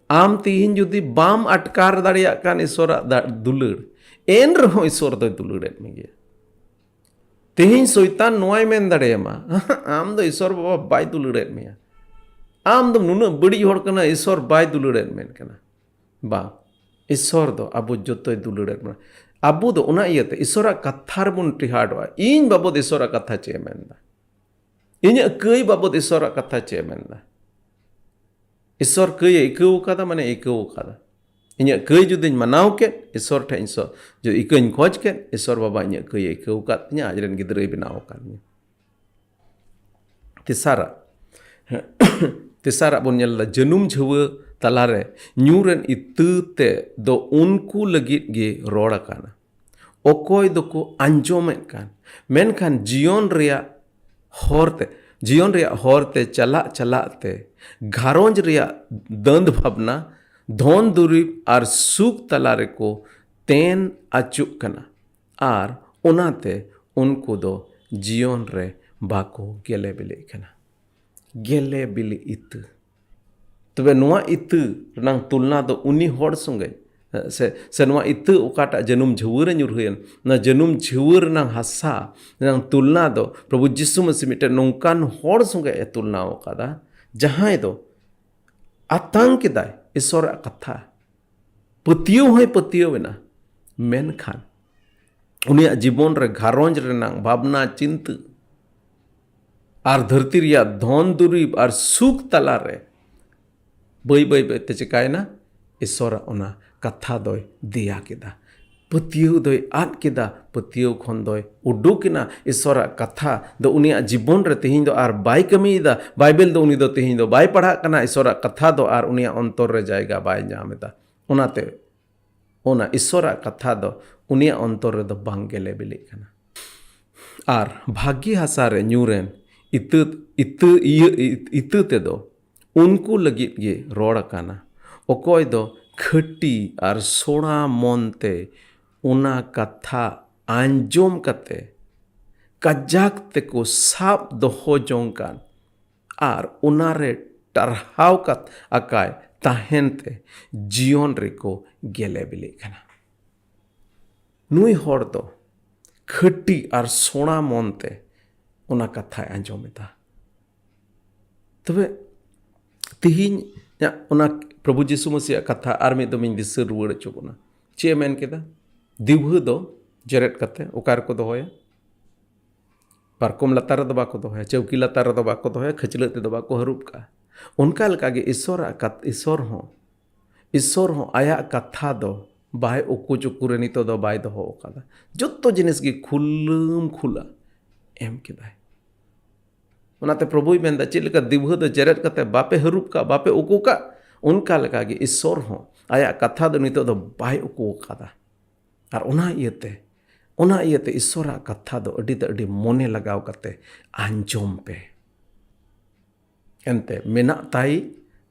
ᱟᱢ ᱛᱤᱦᱤᱧ ᱡᱩᱫᱤ ᱵᱟᱢ ᱟᱴᱠᱟᱨ ᱫᱟᱲᱮᱭᱟᱜ ᱠᱟᱱ ᱤᱥᱚᱨᱟᱜ ᱫᱟ- ᱫᱩᱞᱟᱹᱲ, ᱮᱱ ᱨᱮᱦᱚᱸ ᱤᱥᱚᱨ ᱫᱚᱭ ᱫᱩᱞᱟᱹᱲᱮᱫ ᱢᱮᱜᱮᱭᱟ᱾ ᱛᱤᱦᱤᱧ ᱥᱚᱭᱛᱟᱱ ᱱᱚᱣᱟᱭ ᱢᱮᱱ ᱫᱟᱲᱮᱭᱟᱢᱟ, ᱟᱢ ᱫᱚ ᱤᱥᱚᱨ ᱵᱟᱵᱟ ᱵᱟᱭ ᱫᱩᱞᱟᱹᱲᱮᱫ ᱢᱮᱭᱟ, ᱟᱢ ᱫᱚ ᱱᱩᱱᱟᱹᱜ ᱵᱟᱹᱲᱤᱡ ᱦᱚᱲ ᱠᱟᱱᱟ, ᱤᱥᱚᱨ ᱵᱟᱭ ᱫᱩᱞᱟᱹᱲᱮᱫ ᱢᱮ ᱠᱟᱱᱟ᱾ ᱵᱟᱝ, ᱤᱥᱚᱨ ᱫᱚ ᱟᱵᱚ ᱡᱚᱛᱚᱭ ᱫᱩᱞᱟᱹᱲᱮᱫ ᱵᱚᱱᱟ᱾ ᱟᱵᱚ ᱫᱚ ᱚᱱᱟ ᱤᱭᱟᱹᱛᱮ ᱤᱥᱚᱨᱟᱜ ᱠᱟᱛᱷᱟ ᱨᱮᱵᱚᱱ ᱴᱮᱦᱟᱰᱚᱜᱼᱟ᱾ ᱤᱧ ᱵᱟᱵᱚᱫ ᱤᱥᱚᱨᱟᱜ ᱠᱟᱛᱷᱟ ᱪᱮᱫ ᱮ ᱢᱮᱱᱫᱟ? ᱤᱧᱟᱹᱜ ᱠᱟᱹᱭ ᱵᱟᱵᱚᱫ ᱤᱥᱚᱨᱟᱜ ᱠᱟᱛᱷᱟ ᱪᱮᱫ ᱮ ᱢᱮᱱᱫᱟ? ᱤᱥᱚᱨ ᱠᱟᱹᱭ ᱮ ᱟᱹᱭᱠᱟᱹᱣ ᱠᱟᱫᱟ, ᱢᱟᱱᱮ ᱟᱹᱭᱠᱟᱹᱣ ᱠᱟᱫᱟ᱾ ᱤᱧᱟᱹᱜ ᱠᱟᱹᱭ ᱡᱩᱫᱤᱧ ᱢᱟᱱᱟᱣ ᱠᱮᱫ, ᱤᱥᱚᱨ ᱴᱷᱮᱱ ᱤᱥᱚᱨ ᱡᱩᱫᱤ ᱤᱠᱟᱹᱧ ᱠᱷᱚᱡᱽ ᱠᱮᱫ, ᱤᱥᱚᱨ ᱵᱟᱵᱟ ᱤᱧᱟᱹᱜ ᱠᱟᱹᱭ ᱮ ᱟᱹᱭᱠᱟᱹᱣ ᱠᱟᱫ ᱛᱤᱧᱟᱹ, ᱟᱡᱨᱮᱱ ᱜᱤᱫᱽᱨᱟᱹᱭ ᱵᱮᱱᱟᱣ ᱟᱠᱟᱫᱤᱧᱟ᱾ ᱛᱮᱥᱟᱨᱟᱜ, ᱛᱮᱥᱟᱨᱟᱜ ᱵᱚᱱ ᱧᱮᱞ ᱮᱫᱟ, ᱡᱟᱹᱱᱩᱢ ᱡᱷᱟᱹᱣᱟᱹ ᱛᱟᱞᱟᱨᱮ ᱧᱩᱨᱮᱱ ᱤᱛᱟᱹ ᱛᱮ ᱫᱚ ᱩᱱᱠᱩ ᱞᱟᱹᱜᱤᱫ ᱜᱮ ᱨᱚᱲ ᱟᱠᱟᱱᱟ, ᱚᱠᱚᱭ ᱫᱚᱠᱚ ᱟᱸᱡᱚᱢᱮᱫ ᱠᱟᱱ, ᱢᱮᱱᱠᱷᱟᱱ ᱡᱤᱭᱚᱱ ᱨᱮᱭᱟᱜ ᱦᱚᱨ ᱛᱮ, ᱡᱤᱭᱚᱱ ᱨᱮᱭᱟᱜ ᱦᱚᱨ ᱛᱮ ᱪᱟᱞᱟᱜ ᱪᱟᱞᱟᱜ ᱛᱮ ᱜᱷᱟᱨᱚᱸᱡᱽ ᱨᱮᱭᱟᱜ ᱫᱟᱹᱱᱫ ᱵᱷᱟᱵᱽᱱᱟ, ᱫᱷᱚᱱ ᱫᱩᱨᱤᱵᱽ ᱟᱨ ᱥᱩᱠ ᱛᱟᱞᱟ ᱨᱮᱠᱚ ᱛᱮᱱ ᱟᱹᱪᱩᱜ ᱠᱟᱱᱟ᱾ ᱟᱨ ᱚᱱᱟᱛᱮ ᱩᱱᱠᱩ ᱫᱚ ᱡᱤᱭᱚᱱ ᱨᱮ ᱵᱟᱠᱚ ᱜᱮᱞᱮ ᱵᱤᱞᱤᱜ ᱠᱟᱱᱟ᱾ ᱜᱮᱞᱮ ᱵᱤᱞᱤ ᱤᱛᱟᱹ᱾ ᱛᱚᱵᱮ ᱱᱚᱣᱟ ᱤᱛᱟᱹ ᱨᱮᱱᱟᱝ ᱛᱩᱞᱱᱟ ᱫᱚ ᱩᱱᱤ ᱦᱚᱲ ᱥᱚᱸᱜᱮ, ᱥᱮ, ᱥᱮ ᱱᱚᱣᱟ ᱤᱛᱟᱹ ᱚᱠᱟᱴᱟᱜ ᱡᱟᱹᱱᱩᱢ ᱡᱷᱟᱹᱣᱟᱹ ᱨᱮ ᱧᱩᱨᱦᱟᱹᱭᱮᱱ, ᱚᱱᱟ ᱡᱟᱹᱱᱩᱢ ᱡᱷᱟᱹᱣᱟᱹ ᱨᱮᱱᱟᱝ ᱦᱟᱥᱟ ᱨᱮᱱᱟᱝ ᱛᱩᱞᱱᱟ ᱫᱚ ᱯᱨᱚᱵᱷᱩ ᱡᱤᱥᱩ ᱢᱟᱹᱥᱤ ᱢᱤᱫᱴᱮᱱ ᱱᱚᱝᱠᱟᱱ ᱦᱚᱲ ᱥᱚᱸᱜᱮ ᱮ ᱛᱩᱞᱱᱟᱣ ᱟᱠᱟᱫᱟ, ᱡᱟᱦᱟᱸᱭ ᱫᱚ ᱟᱛᱟᱝ ᱠᱮᱫᱟᱭ ᱤᱥᱚᱨᱟᱜ ᱠᱟᱛᱷᱟ, ᱯᱟᱹᱛᱭᱟᱹᱣ ᱦᱚᱸᱭ ᱯᱟᱹᱛᱭᱟᱹᱣ ᱮᱱᱟ, ᱢᱮᱱᱠᱷᱟᱱ ᱩᱱᱤᱭᱟᱜ ᱡᱤᱵᱚᱱ ᱨᱮ ᱜᱷᱟᱨᱚᱸᱡᱽ ᱨᱮᱱᱟᱜ ᱵᱷᱟᱵᱽᱱᱟ ᱪᱤᱱᱛᱟᱹ ᱟᱨ ᱫᱷᱟᱹᱨᱛᱤ ᱨᱮᱭᱟᱜ ᱫᱷᱚᱱ ᱫᱩᱨᱤᱵᱽ ᱟᱨ ᱥᱩᱠ ᱛᱟᱞᱟᱨᱮ ᱵᱟᱹᱭ ᱵᱟᱹᱭ ᱵᱟᱹᱭ ᱛᱮ ᱪᱤᱠᱟᱭᱮᱱᱟ? ᱤᱥᱚᱨᱟᱜ ᱚᱱᱟ ᱠᱟᱛᱷᱟ ᱫᱚᱭ ᱫᱮᱭᱟ ᱠᱮᱫᱟ, ᱯᱟᱹᱛᱭᱟᱹᱣ ᱫᱚᱭ ᱟᱫ ᱠᱮᱫᱟ, ᱯᱟᱹᱛᱭᱟᱹᱣ ᱠᱷᱚᱱ ᱫᱚᱭ ᱩᱰᱩᱠ ᱮᱱᱟ᱾ ᱤᱥᱚᱨᱟᱜ ᱠᱟᱛᱷᱟ ᱫᱚ ᱩᱱᱤᱭᱟᱜ ᱡᱤᱵᱚᱱ ᱨᱮ ᱛᱮᱦᱮᱧ ᱫᱚ ᱟᱨ ᱵᱟᱭ ᱠᱟᱹᱢᱤᱭᱮᱫᱟ, ᱵᱟᱭᱵᱮᱞ ᱫᱚ ᱩᱱᱤ ᱫᱚ ᱛᱮᱦᱮᱧ ᱫᱚ ᱵᱟᱭ ᱯᱟᱲᱦᱟᱜ ᱠᱟᱱᱟ, ᱤᱥᱚᱨᱟᱜ ᱠᱟᱛᱷᱟ ᱫᱚ ᱟᱨ ᱩᱱᱤᱭᱟᱜ ᱚᱱᱛᱚᱨ ᱨᱮ ᱡᱟᱭᱜᱟ ᱵᱟᱭ ᱧᱟᱢ ᱮᱫᱟ᱾ ᱚᱱᱟᱛᱮ ᱚᱱᱟ ᱤᱥᱚᱨᱟᱜ ᱠᱟᱛᱷᱟ ᱫᱚ ᱩᱱᱤᱭᱟᱜ ᱚᱱᱛᱚᱨ ᱨᱮᱫᱚ ᱵᱟᱝ ᱜᱮᱞᱮ ᱵᱤᱞᱤᱜ ᱠᱟᱱᱟ᱾ ᱟᱨ ᱵᱷᱟᱹᱜᱤ ᱦᱟᱥᱟ ᱨᱮ ᱧᱩᱨᱮᱱ ᱤᱛᱟᱹ, ᱤᱛᱟᱹ, ᱤᱭᱟᱹ, ᱤᱛᱟᱹ ᱛᱮᱫᱚ ᱩᱱᱠᱩ ᱞᱟᱹᱜᱤᱫ ᱜᱮ ᱨᱚᱲ ᱟᱠᱟᱱᱟ, ᱚᱠᱚᱭ ᱫᱚ ᱠᱷᱟᱹᱴᱤ ᱟᱨ ᱥᱚᱲᱟ ᱢᱚᱱ ᱛᱮ ᱚᱱᱟ ᱠᱟᱛᱷᱟ ᱟᱸᱡᱚᱢ ᱠᱟᱛᱮ ᱠᱟᱡᱟᱠ ᱛᱮᱠᱚ ᱥᱟᱵ ᱫᱚᱦᱚ ᱡᱚᱝ ᱠᱟᱱ ᱟᱨ ᱚᱱᱟᱨᱮ ᱴᱟᱨᱦᱟᱣ ᱠᱟᱛ ᱟᱠᱟᱭ ᱛᱟᱦᱮᱱ ᱛᱮ ᱡᱤᱭᱚᱱ ᱨᱮᱠᱚ ᱜᱮᱞᱮ ᱵᱤᱞᱤᱜ ᱠᱟᱱᱟ᱾ ᱱᱩᱭ ᱦᱚᱲ ᱫᱚ ᱠᱷᱟᱹᱴᱤ ᱟᱨ ᱥᱚᱲᱟ ᱢᱚᱱ ᱛᱮ ᱚᱱᱟ ᱠᱟᱛᱷᱟᱭ ᱟᱸᱡᱚᱢ ᱮᱫᱟ᱾ ᱛᱚᱵᱮ ᱛᱤᱦᱤᱧ ᱚᱱᱟ ᱯᱨᱚᱵᱷᱩ ᱡᱤᱥᱩ ᱢᱟᱹᱥᱤᱭᱟᱜ ᱠᱟᱛᱷᱟ ᱟᱨ ᱢᱤᱫ ᱫᱚᱢ ᱤᱧ ᱫᱤᱥᱟᱹ ᱨᱩᱣᱟᱹᱲ ᱦᱚᱪᱚ ᱵᱚᱱᱟ᱾ ᱪᱮᱫ ᱮ ᱢᱮᱱ ᱠᱮᱫᱟ? ᱫᱤᱣᱦᱟᱹ ᱫᱚ ᱡᱮᱨᱮᱫ ᱠᱟᱛᱮ ᱚᱠᱟ ᱨᱮᱠᱚ ᱫᱚᱦᱚᱭᱟ? ᱯᱟᱨᱠᱚᱢ ᱞᱟᱛᱟᱨ ᱨᱮᱫᱚ ᱵᱟᱠᱚ ᱫᱚᱦᱚᱭᱟ, ᱪᱟᱹᱣᱠᱤ ᱞᱟᱛᱟᱨ ᱨᱮᱫᱚ ᱵᱟᱠᱚ ᱫᱚᱦᱚᱭᱟ, ᱠᱷᱟᱹᱪᱞᱟᱹᱜ ᱛᱮᱫᱚ ᱵᱟᱠᱚ ᱦᱟᱹᱨᱩᱵ ᱠᱟᱜᱼᱟ᱾ ᱚᱱᱠᱟ ᱞᱮᱠᱟᱜᱮ ᱤᱥᱚᱨᱟᱜ ᱠᱟᱛ-, ᱤᱥᱚᱨ ᱦᱚᱸ, ᱤᱥᱚᱨ ᱦᱚᱸ ᱟᱭᱟᱜ ᱠᱟᱛᱷᱟ ᱫᱚ ᱵᱟᱭ ᱩᱠᱩ ᱪᱩᱠᱩ ᱨᱮ ᱱᱤᱛᱚᱜ ᱫᱚ ᱵᱟᱭ ᱫᱚᱦᱚ ᱟᱠᱟᱫᱟ᱾ ᱡᱚᱛᱚ ᱡᱤᱱᱤᱥ ᱜᱮ ᱠᱷᱩᱞᱟᱹᱢ ᱠᱷᱩᱞᱟ ᱮᱢ ᱠᱮᱫᱟᱭ᱾ ᱚᱱᱟᱛᱮ ᱯᱨᱚᱵᱷᱩᱭ ᱢᱮᱱᱫᱟ, ᱪᱮᱫ ᱞᱮᱠᱟ ᱫᱤᱣᱦᱟᱹ ᱫᱚ ᱡᱮᱨᱮᱫ ᱠᱟᱛᱮ ᱵᱟᱯᱮ ᱦᱟᱹᱨᱩᱵ ᱠᱟᱜ, ᱵᱟᱯᱮ ᱩᱠᱩ ᱠᱟᱜ, ᱚᱱᱠᱟ ᱞᱮᱠᱟᱜᱮ ᱤᱥᱚᱨ ᱦᱚᱸ ᱟᱭᱟᱜ ᱠᱟᱛᱷᱟ ᱫᱚ ᱱᱤᱛᱚᱜ ᱫᱚ ᱵᱟᱭ ᱩᱠᱩ ᱟᱠᱟᱫᱟ᱾ ᱟᱨ ᱚᱱᱟ ᱤᱭᱟᱹᱛᱮ, ᱚᱱᱟ ᱤᱭᱟᱹᱛᱮ ᱤᱥᱚᱨᱟᱜ ᱠᱟᱛᱷᱟ ᱫᱚ ᱟᱹᱰᱤ ᱫᱚ ᱟᱹᱰᱤ ᱢᱚᱱᱮ ᱞᱟᱜᱟᱣ ᱠᱟᱛᱮ ᱟᱸᱡᱚᱢ ᱯᱮ᱾ ᱮᱱᱛᱮ ᱢᱮᱱᱟᱜ ᱛᱟᱭ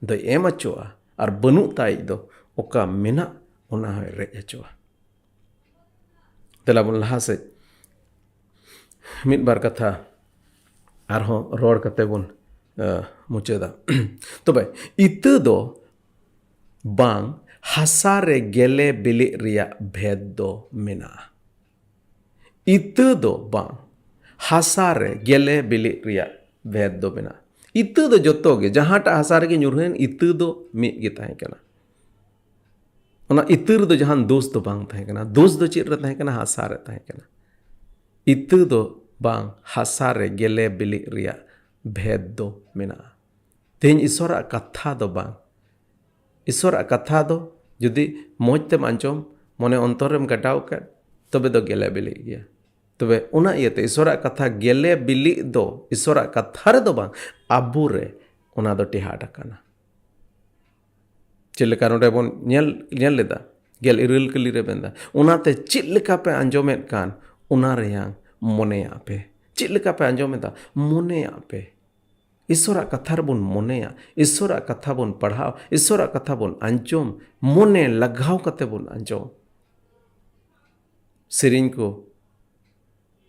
ᱫᱚᱭ ᱮᱢ ᱦᱚᱪᱚᱜᱼᱟ, ᱟᱨ ᱵᱟᱹᱱᱩᱜ ᱛᱟᱭ ᱫᱚ ᱚᱠᱟ ᱢᱮᱱᱟᱜ ᱚᱱᱟ ᱦᱚᱸᱭ ᱨᱮᱡ ᱦᱚᱪᱚᱜᱼᱟ᱾ ᱫᱮᱞᱟ ᱵᱚᱱ ᱞᱟᱦᱟ ᱥᱮᱫ ᱢᱤᱫ ᱵᱟᱨ ᱠᱟᱛᱷᱟ ᱟᱨᱦᱚᱸ ᱨᱚᱲ ᱠᱟᱛᱮ ᱵᱚᱱ, ᱮ, ᱢᱩᱪᱟᱹᱫᱟ᱾ ᱛᱚᱵᱮ ᱤᱛᱟᱹ ᱫᱚ ᱵᱟᱝ ᱦᱟᱥᱟ ᱨᱮ ᱜᱮᱞᱮ ᱵᱤᱞᱤᱜ ᱨᱮᱭᱟᱜ ᱵᱷᱮᱫ ᱫᱚ ᱢᱮᱱᱟᱜᱼᱟ᱾ ᱤᱛᱟᱹ ᱫᱚ ᱵᱟᱝ ᱦᱟᱥᱟ ᱨᱮ ᱜᱮᱞᱮ ᱵᱤᱞᱤᱜ ᱨᱮᱭᱟᱜ ᱵᱷᱮᱫ ᱫᱚ ᱢᱮᱱᱟᱜᱼᱟ᱾ ᱤᱛᱟᱹ ᱫᱚ ᱡᱚᱛᱚ ᱜᱮ, ᱡᱟᱦᱟᱸᱴᱟᱜ ᱦᱟᱥᱟ ᱨᱮᱜᱮ ᱧᱩᱨᱦᱟᱹᱭᱮᱱ, ᱤᱛᱟᱹ ᱫᱚ ᱢᱤᱫ ᱜᱮ ᱛᱟᱦᱮᱸ ᱠᱟᱱᱟ᱾ ᱚᱱᱟ ᱤᱛᱟᱹ ᱨᱮᱫᱚ ᱡᱟᱦᱟᱱ ᱫᱳᱥ ᱫᱚ ᱵᱟᱝ ᱛᱟᱦᱮᱸ ᱠᱟᱱᱟ᱾ ᱫᱳᱥ ᱫᱚ ᱪᱮᱫ ᱨᱮ ᱛᱟᱦᱮᱸ ᱠᱟᱱᱟ? ᱦᱟᱥᱟ ᱨᱮ ᱛᱟᱦᱮᱸ ᱠᱟᱱᱟ᱾ ᱤᱛᱟᱹ ᱫᱚ ᱵᱟᱝ ᱦᱟᱥᱟ ᱨᱮ ᱜᱮᱞᱮ ᱵᱤᱞᱤᱜ ᱨᱮᱭᱟᱜ ᱵᱷᱮᱫ ᱫᱚ ᱢᱮᱱᱟᱜᱼᱟ᱾ ᱛᱮᱦᱮᱧ ᱤᱥᱚᱨᱟᱜ ᱠᱟᱛᱷᱟ ᱫᱚ ᱵᱟᱝ, ᱤᱥᱚᱨᱟᱜ ᱠᱟᱛᱷᱟ ᱫᱚ ᱡᱩᱫᱤ ᱢᱚᱡᱽ ᱛᱮᱢ ᱟᱸᱡᱚᱢ, ᱢᱚᱱᱮ ᱚᱱᱛᱚᱨ ᱨᱮᱢ ᱜᱟᱰᱟᱣ ᱠᱮᱫ, ᱛᱚᱵᱮ ᱫᱚ ᱜᱮᱞᱮ ᱵᱤᱞᱤᱜ ᱜᱮᱭᱟ᱾ ᱛᱚᱵᱮ ᱚᱱᱟ ᱤᱭᱟᱹᱛᱮ ᱤᱥᱚᱨᱟᱜ ᱠᱟᱛᱷᱟ ᱜᱮᱞᱮ ᱵᱤᱞᱤᱜ ᱫᱚ ᱤᱥᱚᱨᱟᱜ ᱠᱟᱛᱷᱟ ᱨᱮᱫᱚ ᱵᱟᱝ, ᱟᱵᱚ ᱨᱮ ᱚᱱᱟ ᱫᱚ ᱴᱮᱦᱟᱴ ᱟᱠᱟᱱᱟ᱾ ᱪᱮᱫ ᱞᱮᱠᱟ ᱱᱚᱰᱮ ᱵᱚᱱ ᱧᱮᱞ, ᱧᱮᱞ ᱞᱮᱫᱟ, ᱜᱮᱞ ᱤᱨᱟᱹᱞ ᱠᱟᱹᱞᱤ ᱨᱮ ᱢᱮᱱᱫᱟ, ᱚᱱᱟᱛᱮ ᱪᱮᱫ ᱞᱮᱠᱟ ᱯᱮ ᱟᱸᱡᱚᱢᱮᱫ ᱠᱟᱱ, ᱚᱱᱟ ᱨᱮᱭᱟᱝ ᱢᱚᱱᱮᱭᱟᱜ ᱯᱮ᱾ ᱪᱮᱫ ᱞᱮᱠᱟ ᱯᱮ ᱟᱸᱡᱚᱢᱮᱫᱟ? ᱢᱚᱱᱮᱭᱟᱜ ᱯᱮ᱾ ᱤᱥᱚᱨᱟᱜ ᱠᱟᱛᱷᱟ ᱨᱮᱵᱚᱱ ᱢᱚᱱᱮᱭᱟ, ᱤᱥᱚᱨᱟᱜ ᱠᱟᱛᱷᱟ ᱵᱚᱱ ᱯᱟᱲᱦᱟᱣ, ᱤᱥᱚᱨᱟᱜ ᱠᱟᱛᱷᱟ ᱵᱚᱱ ᱟᱸᱡᱚᱢ, ᱢᱚᱱᱮ ᱞᱟᱜᱟᱣ ᱠᱟᱛᱮ ᱵᱚᱱ ᱟᱸᱡᱚᱢ᱾ ᱥᱮᱨᱮᱧ ᱠᱚ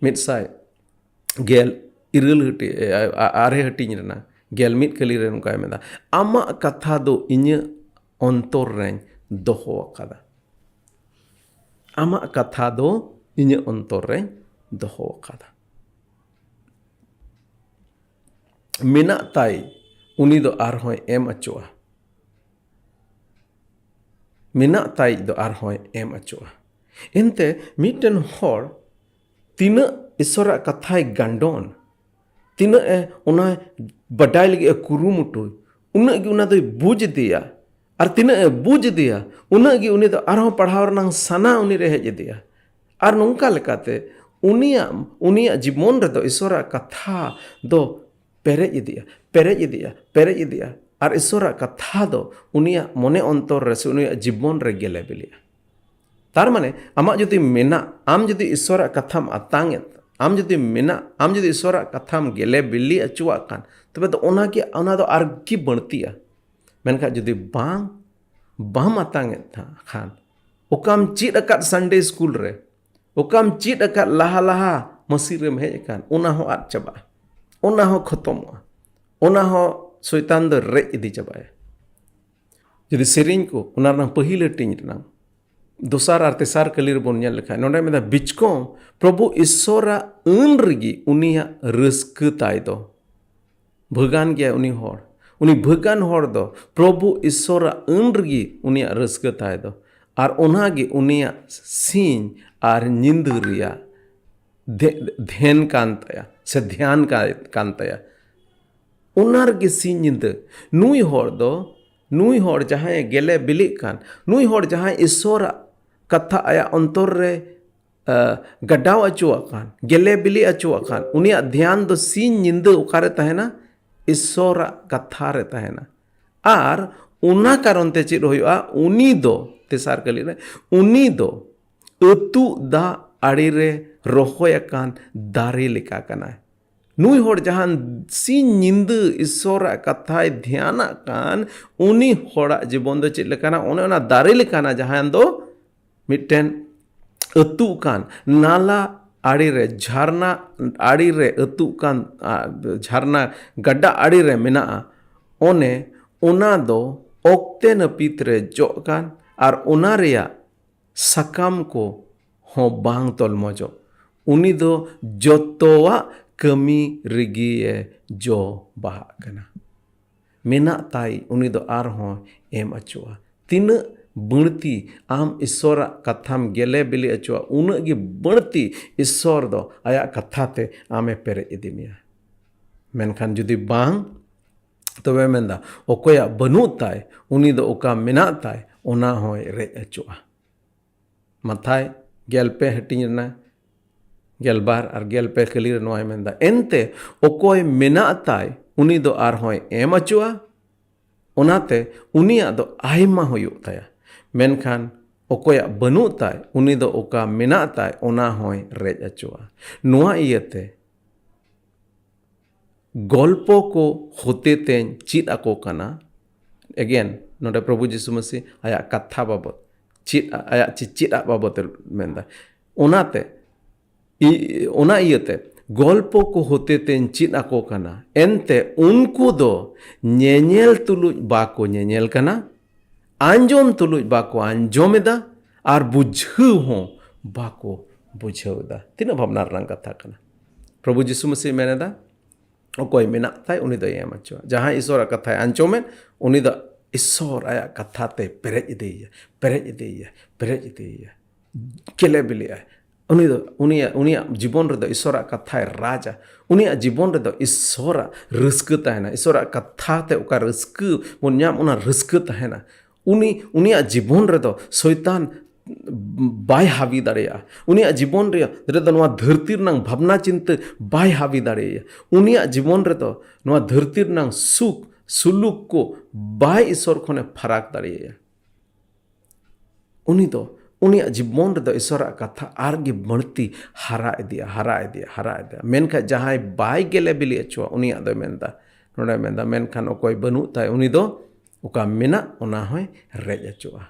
ᱢᱤᱫ ᱥᱟᱭ ᱜᱮᱞ ᱤᱨᱟᱹᱞ ᱦᱟᱹᱴᱤ-, ᱮ, ᱟ-, ᱟᱨᱮ ᱦᱟᱹᱴᱤᱧ ᱨᱮᱱᱟᱜ ᱜᱮᱞ ᱢᱤᱫ ᱠᱟᱹᱞᱤ ᱨᱮ ᱱᱚᱝᱠᱟᱭ ᱢᱮᱱᱫᱟ, "ᱟᱢᱟᱜ ᱠᱟᱛᱷᱟ ᱫᱚ ᱤᱧᱟᱹᱜ ᱚᱱᱛᱚᱨ ᱨᱮᱧ ᱫᱚᱦᱚ ᱟᱠᱟᱫᱟ᱾ ᱟᱢᱟᱜ ᱠᱟᱛᱷᱟ ᱫᱚ ᱤᱧᱟᱹᱜ ᱚᱱᱛᱚᱨ ᱨᱮᱧ ᱫᱚᱦᱚ ᱟᱠᱟᱫᱟ᱾" ᱢᱮᱱᱟᱜ ᱛᱟᱭ, ᱩᱱᱤ ᱫᱚ ᱟᱨᱦᱚᱸᱭ ᱮᱢ ᱚᱪᱚᱜᱼᱟ᱾ ᱢᱮᱱᱟᱜ ᱛᱟᱭ ᱫᱚ ᱟᱨᱦᱚᱸᱭ ᱮᱢ ᱚᱪᱚᱜᱼᱟ᱾ ᱮᱱᱛᱮ ᱢᱤᱫᱴᱮᱱ ᱦᱚᱲ ᱛᱤᱱᱟᱹᱜ ᱤᱥᱚᱨᱟᱜ ᱠᱟᱛᱷᱟᱭ ᱜᱟᱱᱰᱚᱱ, ᱛᱤᱱᱟᱹᱜ ᱮ ᱚᱱᱟ ᱵᱟᱰᱟᱭ ᱞᱟᱹᱜᱤᱫ ᱮ ᱠᱩᱨᱩᱢᱩᱴᱩᱭ, ᱩᱱᱟᱹᱜ ᱜᱮ ᱚᱱᱟ ᱫᱚᱭ ᱵᱩᱡᱽ ᱤᱫᱤᱭᱟ᱾ ᱟᱨ ᱛᱤᱱᱟᱹᱜ ᱮ ᱵᱩᱡᱽ ᱤᱫᱤᱭᱟ, ᱩᱱᱟᱹᱜ ᱜᱮ ᱩᱱᱤ ᱫᱚ ᱟᱨᱦᱚᱸ ᱯᱟᱲᱦᱟᱣ ᱨᱮᱱᱟᱜ ᱥᱟᱱᱟ ᱩᱱᱤ ᱨᱮ ᱦᱮᱡ ᱤᱫᱤᱜᱼᱟ᱾ ᱟᱨ ᱱᱚᱝᱠᱟ ᱞᱮᱠᱟᱛᱮ ᱩᱱᱤᱭᱟᱜ, ᱩᱱᱤᱭᱟᱜ ᱡᱤᱵᱚᱱ ᱨᱮᱫᱚ ᱤᱥᱚᱨᱟᱜ ᱠᱟᱛᱷᱟ ᱫᱚ ᱯᱮᱨᱮᱡ ᱤᱫᱤᱜᱼᱟ, ᱯᱮᱨᱮᱡ ᱤᱫᱤᱜᱼᱟ, ᱯᱮᱨᱮᱡ ᱤᱫᱤᱜᱼᱟ᱾ ᱟᱨ ᱤᱥᱚᱨᱟᱜ ᱠᱟᱛᱷᱟ ᱫᱚ ᱩᱱᱤᱭᱟᱜ ᱢᱚᱱᱮ ᱚᱱᱛᱚᱨ ᱨᱮ ᱥᱮ ᱩᱱᱤᱭᱟᱜ ᱡᱤᱵᱚᱱ ᱨᱮ ᱜᱮᱞᱮ ᱵᱤᱞᱤᱜᱼᱟ᱾ ᱛᱟᱨ ᱢᱟᱱᱮ ᱟᱢᱟᱜ ᱡᱩᱫᱤ ᱢᱮᱱᱟᱜ, ᱟᱢ ᱡᱩᱫᱤ ᱤᱥᱚᱨᱟᱜ ᱠᱟᱛᱷᱟᱢ ᱟᱛᱟᱝ ᱮᱫ, ᱟᱢ ᱡᱩᱫᱤ ᱢᱮᱱᱟᱜ, ᱟᱢ ᱡᱩᱫᱤ ᱤᱥᱚᱨᱟᱜ ᱠᱟᱛᱷᱟᱢ ᱜᱮᱞᱮ ᱵᱤᱞᱤ ᱚᱪᱚᱣᱟᱜ ᱠᱷᱟᱱ, ᱛᱚᱵᱮ ᱫᱚ ᱚᱱᱟ ᱜᱮ, ᱚᱱᱟ ᱫᱚ ᱟᱨ ᱜᱮ ᱵᱟᱹᱲᱛᱤᱜᱼᱟ᱾ ᱢᱮᱱᱠᱷᱟᱱ ᱡᱩᱫᱤ ᱵᱟᱝ, ᱵᱟᱢ ᱟᱛᱟᱝ ᱮᱫ ᱛᱟ-, ᱠᱷᱟᱱ, ᱚᱠᱟᱢ ᱪᱮᱫ ᱟᱠᱟᱫ Sunday school ᱨᱮ, ᱚᱠᱟᱢ ᱪᱮᱫ ᱟᱠᱟᱫ ᱞᱟᱦᱟ ᱞᱟᱦᱟ ᱢᱟᱹᱥᱤ ᱨᱮᱢ ᱦᱮᱡ ᱟᱠᱟᱱ, ᱚᱱᱟ ᱦᱚᱸ ᱟᱫ ᱪᱟᱵᱟᱜᱼᱟ, ᱚᱱᱟ ᱦᱚᱸ ᱠᱷᱚᱛᱚᱢᱚᱜᱼᱟ, ᱚᱱᱟ ᱦᱚᱸ ᱥᱚᱭᱛᱟᱱ ᱫᱚ ᱨᱮᱡ ᱤᱫᱤ ᱪᱟᱵᱟᱭᱟ᱾ ᱡᱩᱫᱤ ᱥᱮᱨᱮᱧ ᱠᱚ, ᱚᱱᱟ ᱨᱮᱱᱟᱜ ᱯᱟᱹᱦᱤᱞ ᱦᱟᱹᱴᱤᱧ ᱨᱮᱱᱟᱜ ᱫᱚᱥᱟᱨ ᱟᱨ ᱛᱮᱥᱟᱨ ᱠᱟᱹᱞᱤ ᱨᱮᱵᱚᱱ ᱧᱮᱞ ᱞᱮᱠᱷᱟᱱ, ᱱᱚᱰᱮ ᱢᱮᱱᱫᱟ, ᱵᱤᱪᱠᱚᱢ ᱯᱨᱚᱵᱷᱩ ᱤᱥᱚᱨᱟᱜ ᱟᱹᱱ ᱨᱮᱜᱮ ᱩᱱᱤᱭᱟᱜ ᱨᱟᱹᱥᱠᱟᱹ ᱛᱟᱭ ᱫᱚ᱾ ᱵᱷᱟᱹᱜᱟᱱ ᱜᱮᱭᱟᱭ ᱩᱱᱤ ᱦᱚᱲ᱾ ᱩᱱᱤ ᱵᱷᱟᱹᱜᱟᱱ ᱦᱚᱲ ᱫᱚ ᱯᱨᱚᱵᱷᱩ ᱤᱥᱚᱨᱟᱜ ᱟᱹᱱ ᱨᱮᱜᱮ ᱩᱱᱤᱭᱟᱜ ᱨᱟᱹᱥᱠᱟᱹ ᱛᱟᱭ ᱫᱚ᱾ ᱟᱨ ᱚᱱᱟᱜᱮ ᱩᱱᱤᱭᱟᱜ ᱥᱤᱧ ᱟᱨ ᱧᱤᱫᱟᱹ ᱨᱮᱭᱟᱜ ᱫᱷᱮ-, ᱫᱷᱮᱱ ᱠᱟᱱ ᱛᱟᱭᱟ, ᱥᱮ ᱫᱷᱮᱭᱟᱱ ᱠᱟ-, ᱠᱟᱱ ᱛᱟᱭᱟ᱾ ᱚᱱᱟ ᱨᱮᱜᱮ ᱥᱤᱧ ᱧᱤᱫᱟᱹ ᱱᱩᱭ ᱦᱚᱲ ᱫᱚ, ᱱᱩᱭ ᱦᱚᱲ ᱡᱟᱦᱟᱸᱭ ᱜᱮᱞᱮ ᱵᱤᱞᱤᱜ ᱠᱟᱱ, ᱱᱩᱭ ᱦᱚᱲ ᱡᱟᱦᱟᱸᱭ ᱤᱥᱚᱨᱟᱜ ᱠᱟᱛᱷᱟ ᱟᱭᱟᱜ ᱚᱱᱛᱚᱨ ᱨᱮ, ᱟ, ᱜᱟᱰᱟᱣ ᱚᱪᱚᱣᱟᱜ ᱠᱟᱱ, ᱜᱮᱞᱮ ᱵᱤᱞᱤ ᱚᱪᱚᱣᱟᱜ ᱠᱟᱱ, ᱩᱱᱤᱭᱟᱜ ᱫᱷᱮᱭᱟᱱ ᱫᱚ ᱥᱤᱧ ᱧᱤᱫᱟᱹ ᱚᱠᱟᱨᱮ ᱛᱟᱦᱮᱱᱟ? ᱤᱥᱚᱨᱟᱜ ᱠᱟᱛᱷᱟ ᱨᱮ ᱛᱟᱦᱮᱱᱟ᱾ ᱟᱨ ᱚᱱᱟ ᱠᱟᱨᱚᱱ ᱛᱮ ᱪᱮᱫ ᱦᱩᱭᱩᱜᱼᱟ? ᱩᱱᱤ ᱫᱚ, ᱛᱮᱥᱟᱨ ᱠᱟᱹᱞᱤ ᱨᱮ, ᱩᱱᱤ ᱫᱚ ᱟᱹᱛᱩᱜ ᱫᱟᱜ ᱟᱲᱮ ᱨᱮ ᱨᱚᱦᱚᱭ ᱟᱠᱟᱱ ᱫᱟᱨᱮ ᱞᱮᱠᱟ ᱠᱟᱱᱟᱭ᱾ ᱱᱩᱭ ᱦᱚᱲ ᱡᱟᱦᱟᱸ ᱥᱤᱧ ᱧᱤᱫᱟᱹ ᱤᱥᱚᱨᱟᱜ ᱠᱟᱛᱷᱟᱭ ᱫᱷᱮᱭᱟᱱᱟᱜ ᱠᱟᱱ, ᱩᱱᱤ ᱦᱚᱲᱟᱜ ᱡᱤᱵᱚᱱ ᱫᱚ ᱪᱮᱫ ᱞᱮᱠᱟᱱᱟ? ᱚᱱᱮ ᱚᱱᱟ ᱫᱟᱨᱮ ᱞᱮᱠᱟᱱᱟ, ᱡᱟᱦᱟᱸ ᱫᱚ ᱢᱤᱫᱴᱮᱱ ᱟᱹᱛᱩᱜ ᱠᱟᱱ, ᱱᱟᱞᱟ ᱟᱲᱮ ᱨᱮ, ᱡᱷᱟᱨᱱᱟ ᱟᱲᱮ ᱨᱮ ᱟᱹᱛᱩᱜ ᱠᱟᱱ, ᱟ, ᱡᱷᱟᱨᱱᱟ ᱜᱟᱰᱟ ᱟᱲᱮ ᱨᱮ ᱢᱮᱱᱟᱜᱼᱟ, ᱚᱱᱮ ᱚᱱᱟ ᱫᱚ ᱚᱠᱛᱮ ᱱᱟᱹᱯᱤᱛ ᱨᱮ ᱡᱚᱜ ᱠᱟᱱ ᱟᱨ ᱚᱱᱟ ᱨᱮᱭᱟᱜ ᱥᱟᱠᱟᱢ ᱠᱚ ᱦᱚᱸ ᱵᱟᱝ ᱛᱚᱞᱢᱚᱡᱚᱜ᱾ ᱩᱱᱤ ᱫᱚ ᱡᱚᱛᱚᱣᱟᱜ ᱠᱟᱹᱢᱤ ᱨᱮᱜᱮ ᱡᱚ ᱵᱟᱦᱟᱜ ᱠᱟᱱᱟ᱾ ᱢᱮᱱᱟᱜ ᱛᱟᱭ, ᱩᱱᱤ ᱫᱚ ᱟᱨᱦᱚᱸ ᱮᱢ ᱚᱪᱚᱜᱼᱟ᱾ ᱛᱤᱱᱟᱹᱜ ᱵᱟᱹᱲᱛᱤ ᱟᱢ ᱤᱥᱥᱚᱨᱟᱜ ᱠᱟᱛᱷᱟᱢ ᱜᱮᱞᱮ ᱵᱤᱞᱤ ᱚᱪᱚᱜᱼᱟ, ᱩᱱᱟᱹᱜ ᱜᱮ ᱵᱟᱹᱲᱛᱤ ᱤᱥᱥᱚᱨ ᱫᱚ ᱟᱭᱟᱜ ᱠᱟᱛᱷᱟ ᱛᱮ ᱟᱢᱮ ᱯᱮᱨᱮᱡ ᱤᱫᱤ ᱢᱮᱭᱟ᱾ ᱢᱮᱱᱠᱷᱟᱱ ᱡᱩᱫᱤ ᱵᱟᱝ, ᱛᱚᱵᱮ ᱢᱮᱱᱫᱟ, ᱚᱠᱚᱭᱟᱜ ᱵᱟᱹᱱᱩᱜ ᱛᱟᱭ, ᱩᱱᱤ ᱫᱚ ᱚᱠᱟ ᱢᱮᱱᱟᱜ ᱛᱟᱭ, ᱚᱱᱟ ᱦᱚᱸᱭ ᱨᱮᱡ ᱚᱪᱚᱜᱼᱟ᱾ ᱢᱟᱛᱷᱟᱭ ᱜᱮᱞ ᱯᱮ ᱦᱟᱹᱴᱤᱧ ᱨᱮᱱᱟᱜ ᱜᱮᱞ ᱵᱟᱨ ᱟᱨ ᱜᱮᱞ ᱯᱮ ᱠᱟᱹᱞᱤ ᱨᱮ ᱱᱚᱣᱟᱭ ᱢᱮᱱᱫᱟ, ᱮᱱᱛᱮ ᱚᱠᱚᱭ ᱢᱮᱱᱟᱜ ᱛᱟᱭ, ᱩᱱᱤ ᱫᱚ ᱟᱨᱦᱚᱸᱭ ᱮᱢ ᱚᱪᱚᱜᱼᱟ, ᱚᱱᱟᱛᱮ ᱩᱱᱤᱭᱟᱜ ᱫᱚ ᱟᱭᱢᱟ ᱦᱩᱭᱩᱜ ᱛᱟᱭᱟ᱾ ᱢᱮᱱᱠᱷᱟᱱ ᱚᱠᱚᱭᱟᱜ ᱵᱟᱹᱱᱩᱜ ᱛᱟᱭ, ᱩᱱᱤ ᱫᱚ ᱚᱠᱟ ᱢᱮᱱᱟᱜ ᱛᱟᱭ, ᱚᱱᱟ ᱦᱚᱸᱭ ᱨᱮᱡ ᱚᱪᱚᱜᱼᱟ᱾ ᱱᱚᱣᱟ ᱤᱭᱟᱹᱛᱮ ᱜᱚᱞᱯᱚ ᱠᱚ ᱦᱚᱛᱮ ᱛᱮᱧ ᱪᱮᱫ ᱟᱠᱚ ᱠᱟᱱᱟ᱾ Again, ᱱᱚᱰᱮ ᱯᱨᱚᱵᱷᱩ ᱡᱤᱥᱩ ᱢᱟᱹᱥᱤ ᱟᱭᱟᱜ ᱠᱟᱛᱷᱟ ᱵᱟᱵᱚᱛ, ᱪᱮᱫ, ᱟᱭᱟᱜ ᱪᱮ-, ᱪᱮᱫ ᱟᱜ ᱵᱟᱵᱚᱛ ᱮ ᱢᱮᱱᱫᱟ᱾ ᱚᱱᱟᱛᱮ, ᱤ-, ᱚᱱᱟ ᱤᱭᱟᱹᱛᱮ ᱜᱚᱞᱯᱚ ᱠᱚ ᱦᱚᱛᱮ ᱛᱮᱧ ᱪᱮᱫ ᱟᱠᱚ ᱠᱟᱱᱟ᱾ ᱮᱱᱛᱮ ᱩᱱᱠᱩ ᱫᱚ ᱧᱮᱧᱮᱞ ᱛᱩᱞᱩᱡ ᱵᱟᱠᱚ ᱧᱮᱧᱮᱞ ᱠᱟᱱᱟ, ᱟᱸᱡᱚᱢ ᱛᱩᱞᱩᱡ ᱵᱟᱠᱚ ᱟᱸᱡᱚᱢ ᱮᱫᱟ, ᱟᱨ ᱵᱩᱡᱷᱟᱹᱣ ᱦᱚᱸ ᱵᱟᱠᱚ ᱵᱩᱡᱷᱟᱹᱣ ᱮᱫᱟ᱾ ᱛᱤᱱᱟᱹᱜ ᱵᱷᱟᱵᱽᱱᱟ ᱨᱮᱱᱟᱜ ᱠᱟᱛᱷᱟ ᱠᱟᱱᱟ᱾ ᱯᱨᱚᱵᱷᱩ ᱡᱤᱥᱩ ᱢᱟᱹᱥᱤ ᱢᱮᱱ ᱮᱫᱟ, ᱚᱠᱚᱭ ᱢᱮᱱᱟᱜ ᱛᱟᱭ, ᱩᱱᱤ ᱫᱚᱭ ᱮᱢ ᱦᱚᱪᱚᱣᱟ᱾ ᱡᱟᱦᱟᱸᱭ ᱤᱥᱚᱨᱟᱜ ᱠᱟᱛᱷᱟᱭ ᱟᱸᱡᱚᱢᱮᱫ, ᱩᱱᱤ ᱫᱚ ᱤᱥᱚᱨ ᱟᱭᱟᱜ ᱠᱟᱛᱷᱟ ᱛᱮ ᱯᱮᱨᱮᱡ ᱤᱫᱤᱭᱮᱭᱟ, ᱯᱮᱨᱮᱡ ᱤᱫᱤᱭᱮᱭᱟ, ᱯᱮᱨᱮᱡ ᱤᱫᱤᱭᱮᱭᱟ, ᱜᱮᱞᱮ ᱵᱤᱞᱤᱜᱼᱟᱭ᱾ ᱩᱱᱤ ᱫᱚ, ᱩᱱᱤᱭᱟᱜ, ᱩᱱᱤᱭᱟᱜ ᱡᱤᱵᱚᱱ ᱨᱮᱫᱚ ᱤᱥᱚᱨᱟᱜ ᱠᱟᱛᱷᱟᱭ ᱨᱟᱡᱟ᱾ ᱩᱱᱤᱭᱟᱜ ᱡᱤᱵᱚᱱ ᱨᱮᱫᱚ ᱤᱥᱚᱨᱟᱜ ᱨᱟᱹᱥᱠᱟᱹ ᱛᱟᱦᱮᱱᱟ᱾ ᱤᱥᱚᱨᱟᱜ ᱠᱟᱛᱷᱟ ᱛᱮ ᱚᱠᱟ ᱨᱟᱹᱥᱠᱟᱹ ᱵᱚᱱ ᱧᱟᱢ, ᱚᱱᱟ ᱨᱟᱹᱥᱠᱟᱹ ᱛᱟᱦᱮᱱᱟ᱾ ᱩᱱᱤ, ᱩᱱᱤᱭᱟᱜ ᱡᱤᱵᱚᱱ ᱨᱮᱫᱚ ᱥᱚᱭᱛᱟᱱ ᱵᱟᱭ ᱦᱟᱹᱵᱤ ᱫᱟᱲᱮᱭᱟᱜᱼᱟ᱾ ᱩᱱᱤᱭᱟᱜ ᱡᱤᱵᱚᱱ ᱨᱮᱭᱟᱜ, ᱨᱮᱫᱚ ᱱᱚᱣᱟ ᱫᱷᱟᱹᱨᱛᱤ ᱨᱮᱱᱟᱜ ᱵᱷᱟᱵᱽᱱᱟ ᱪᱤᱱᱛᱟᱹ ᱵᱟᱭ ᱦᱟᱹᱵᱤ ᱫᱟᱲᱮᱭᱟᱭᱟ᱾ ᱩᱱᱤᱭᱟᱜ ᱡᱤᱵᱚᱱ ᱨᱮᱫᱚ ᱱᱚᱣᱟ ᱫᱷᱟᱹᱨᱛᱤ ᱨᱮᱱᱟᱜ ᱥᱩᱠ ᱥᱩᱞᱩᱠ ᱠᱚ ᱵᱟᱭ ᱤᱥᱚᱨ ᱠᱷᱚᱱᱮ ᱯᱷᱟᱨᱟᱠ ᱫᱟᱲᱮᱭᱟᱭᱟ᱾ ᱩᱱᱤ ᱫᱚ, ᱩᱱᱤᱭᱟᱜ ᱡᱤᱵᱚᱱ ᱨᱮᱫᱚ ᱤᱥᱚᱨᱟᱜ ᱠᱟᱛᱷᱟ ᱟᱨ ᱜᱮ ᱵᱟᱹᱲᱛᱤ ᱦᱟᱨᱟ ᱤᱫᱤᱜᱼᱟ, ᱦᱟᱨᱟ ᱤᱫᱤᱜᱼᱟ, ᱦᱟᱨᱟ ᱤᱫᱤᱜᱼᱟ᱾ ᱢᱮᱱᱠᱷᱟᱱ ᱡᱟᱦᱟᱸᱭ ᱵᱟᱭ ᱜᱮᱞᱮ ᱵᱤᱞᱤ ᱚᱪᱚᱣᱟ, ᱩᱱᱤᱭᱟᱜ ᱫᱚᱭ ᱢᱮᱱᱫᱟ, ᱱᱚᱰᱮ ᱢᱮᱱᱫᱟ, ᱢᱮᱱᱠᱷᱟᱱ ᱚᱠᱚᱭ ᱵᱟᱹᱱᱩᱜ ᱛᱟᱭ, ᱩᱱᱤ ᱫᱚ ᱚᱠᱟ ᱢᱮᱱᱟᱜ, ᱚᱱᱟ ᱦᱚᱸᱭ ᱨᱮᱡ ᱚᱪᱚᱜᱼᱟ᱾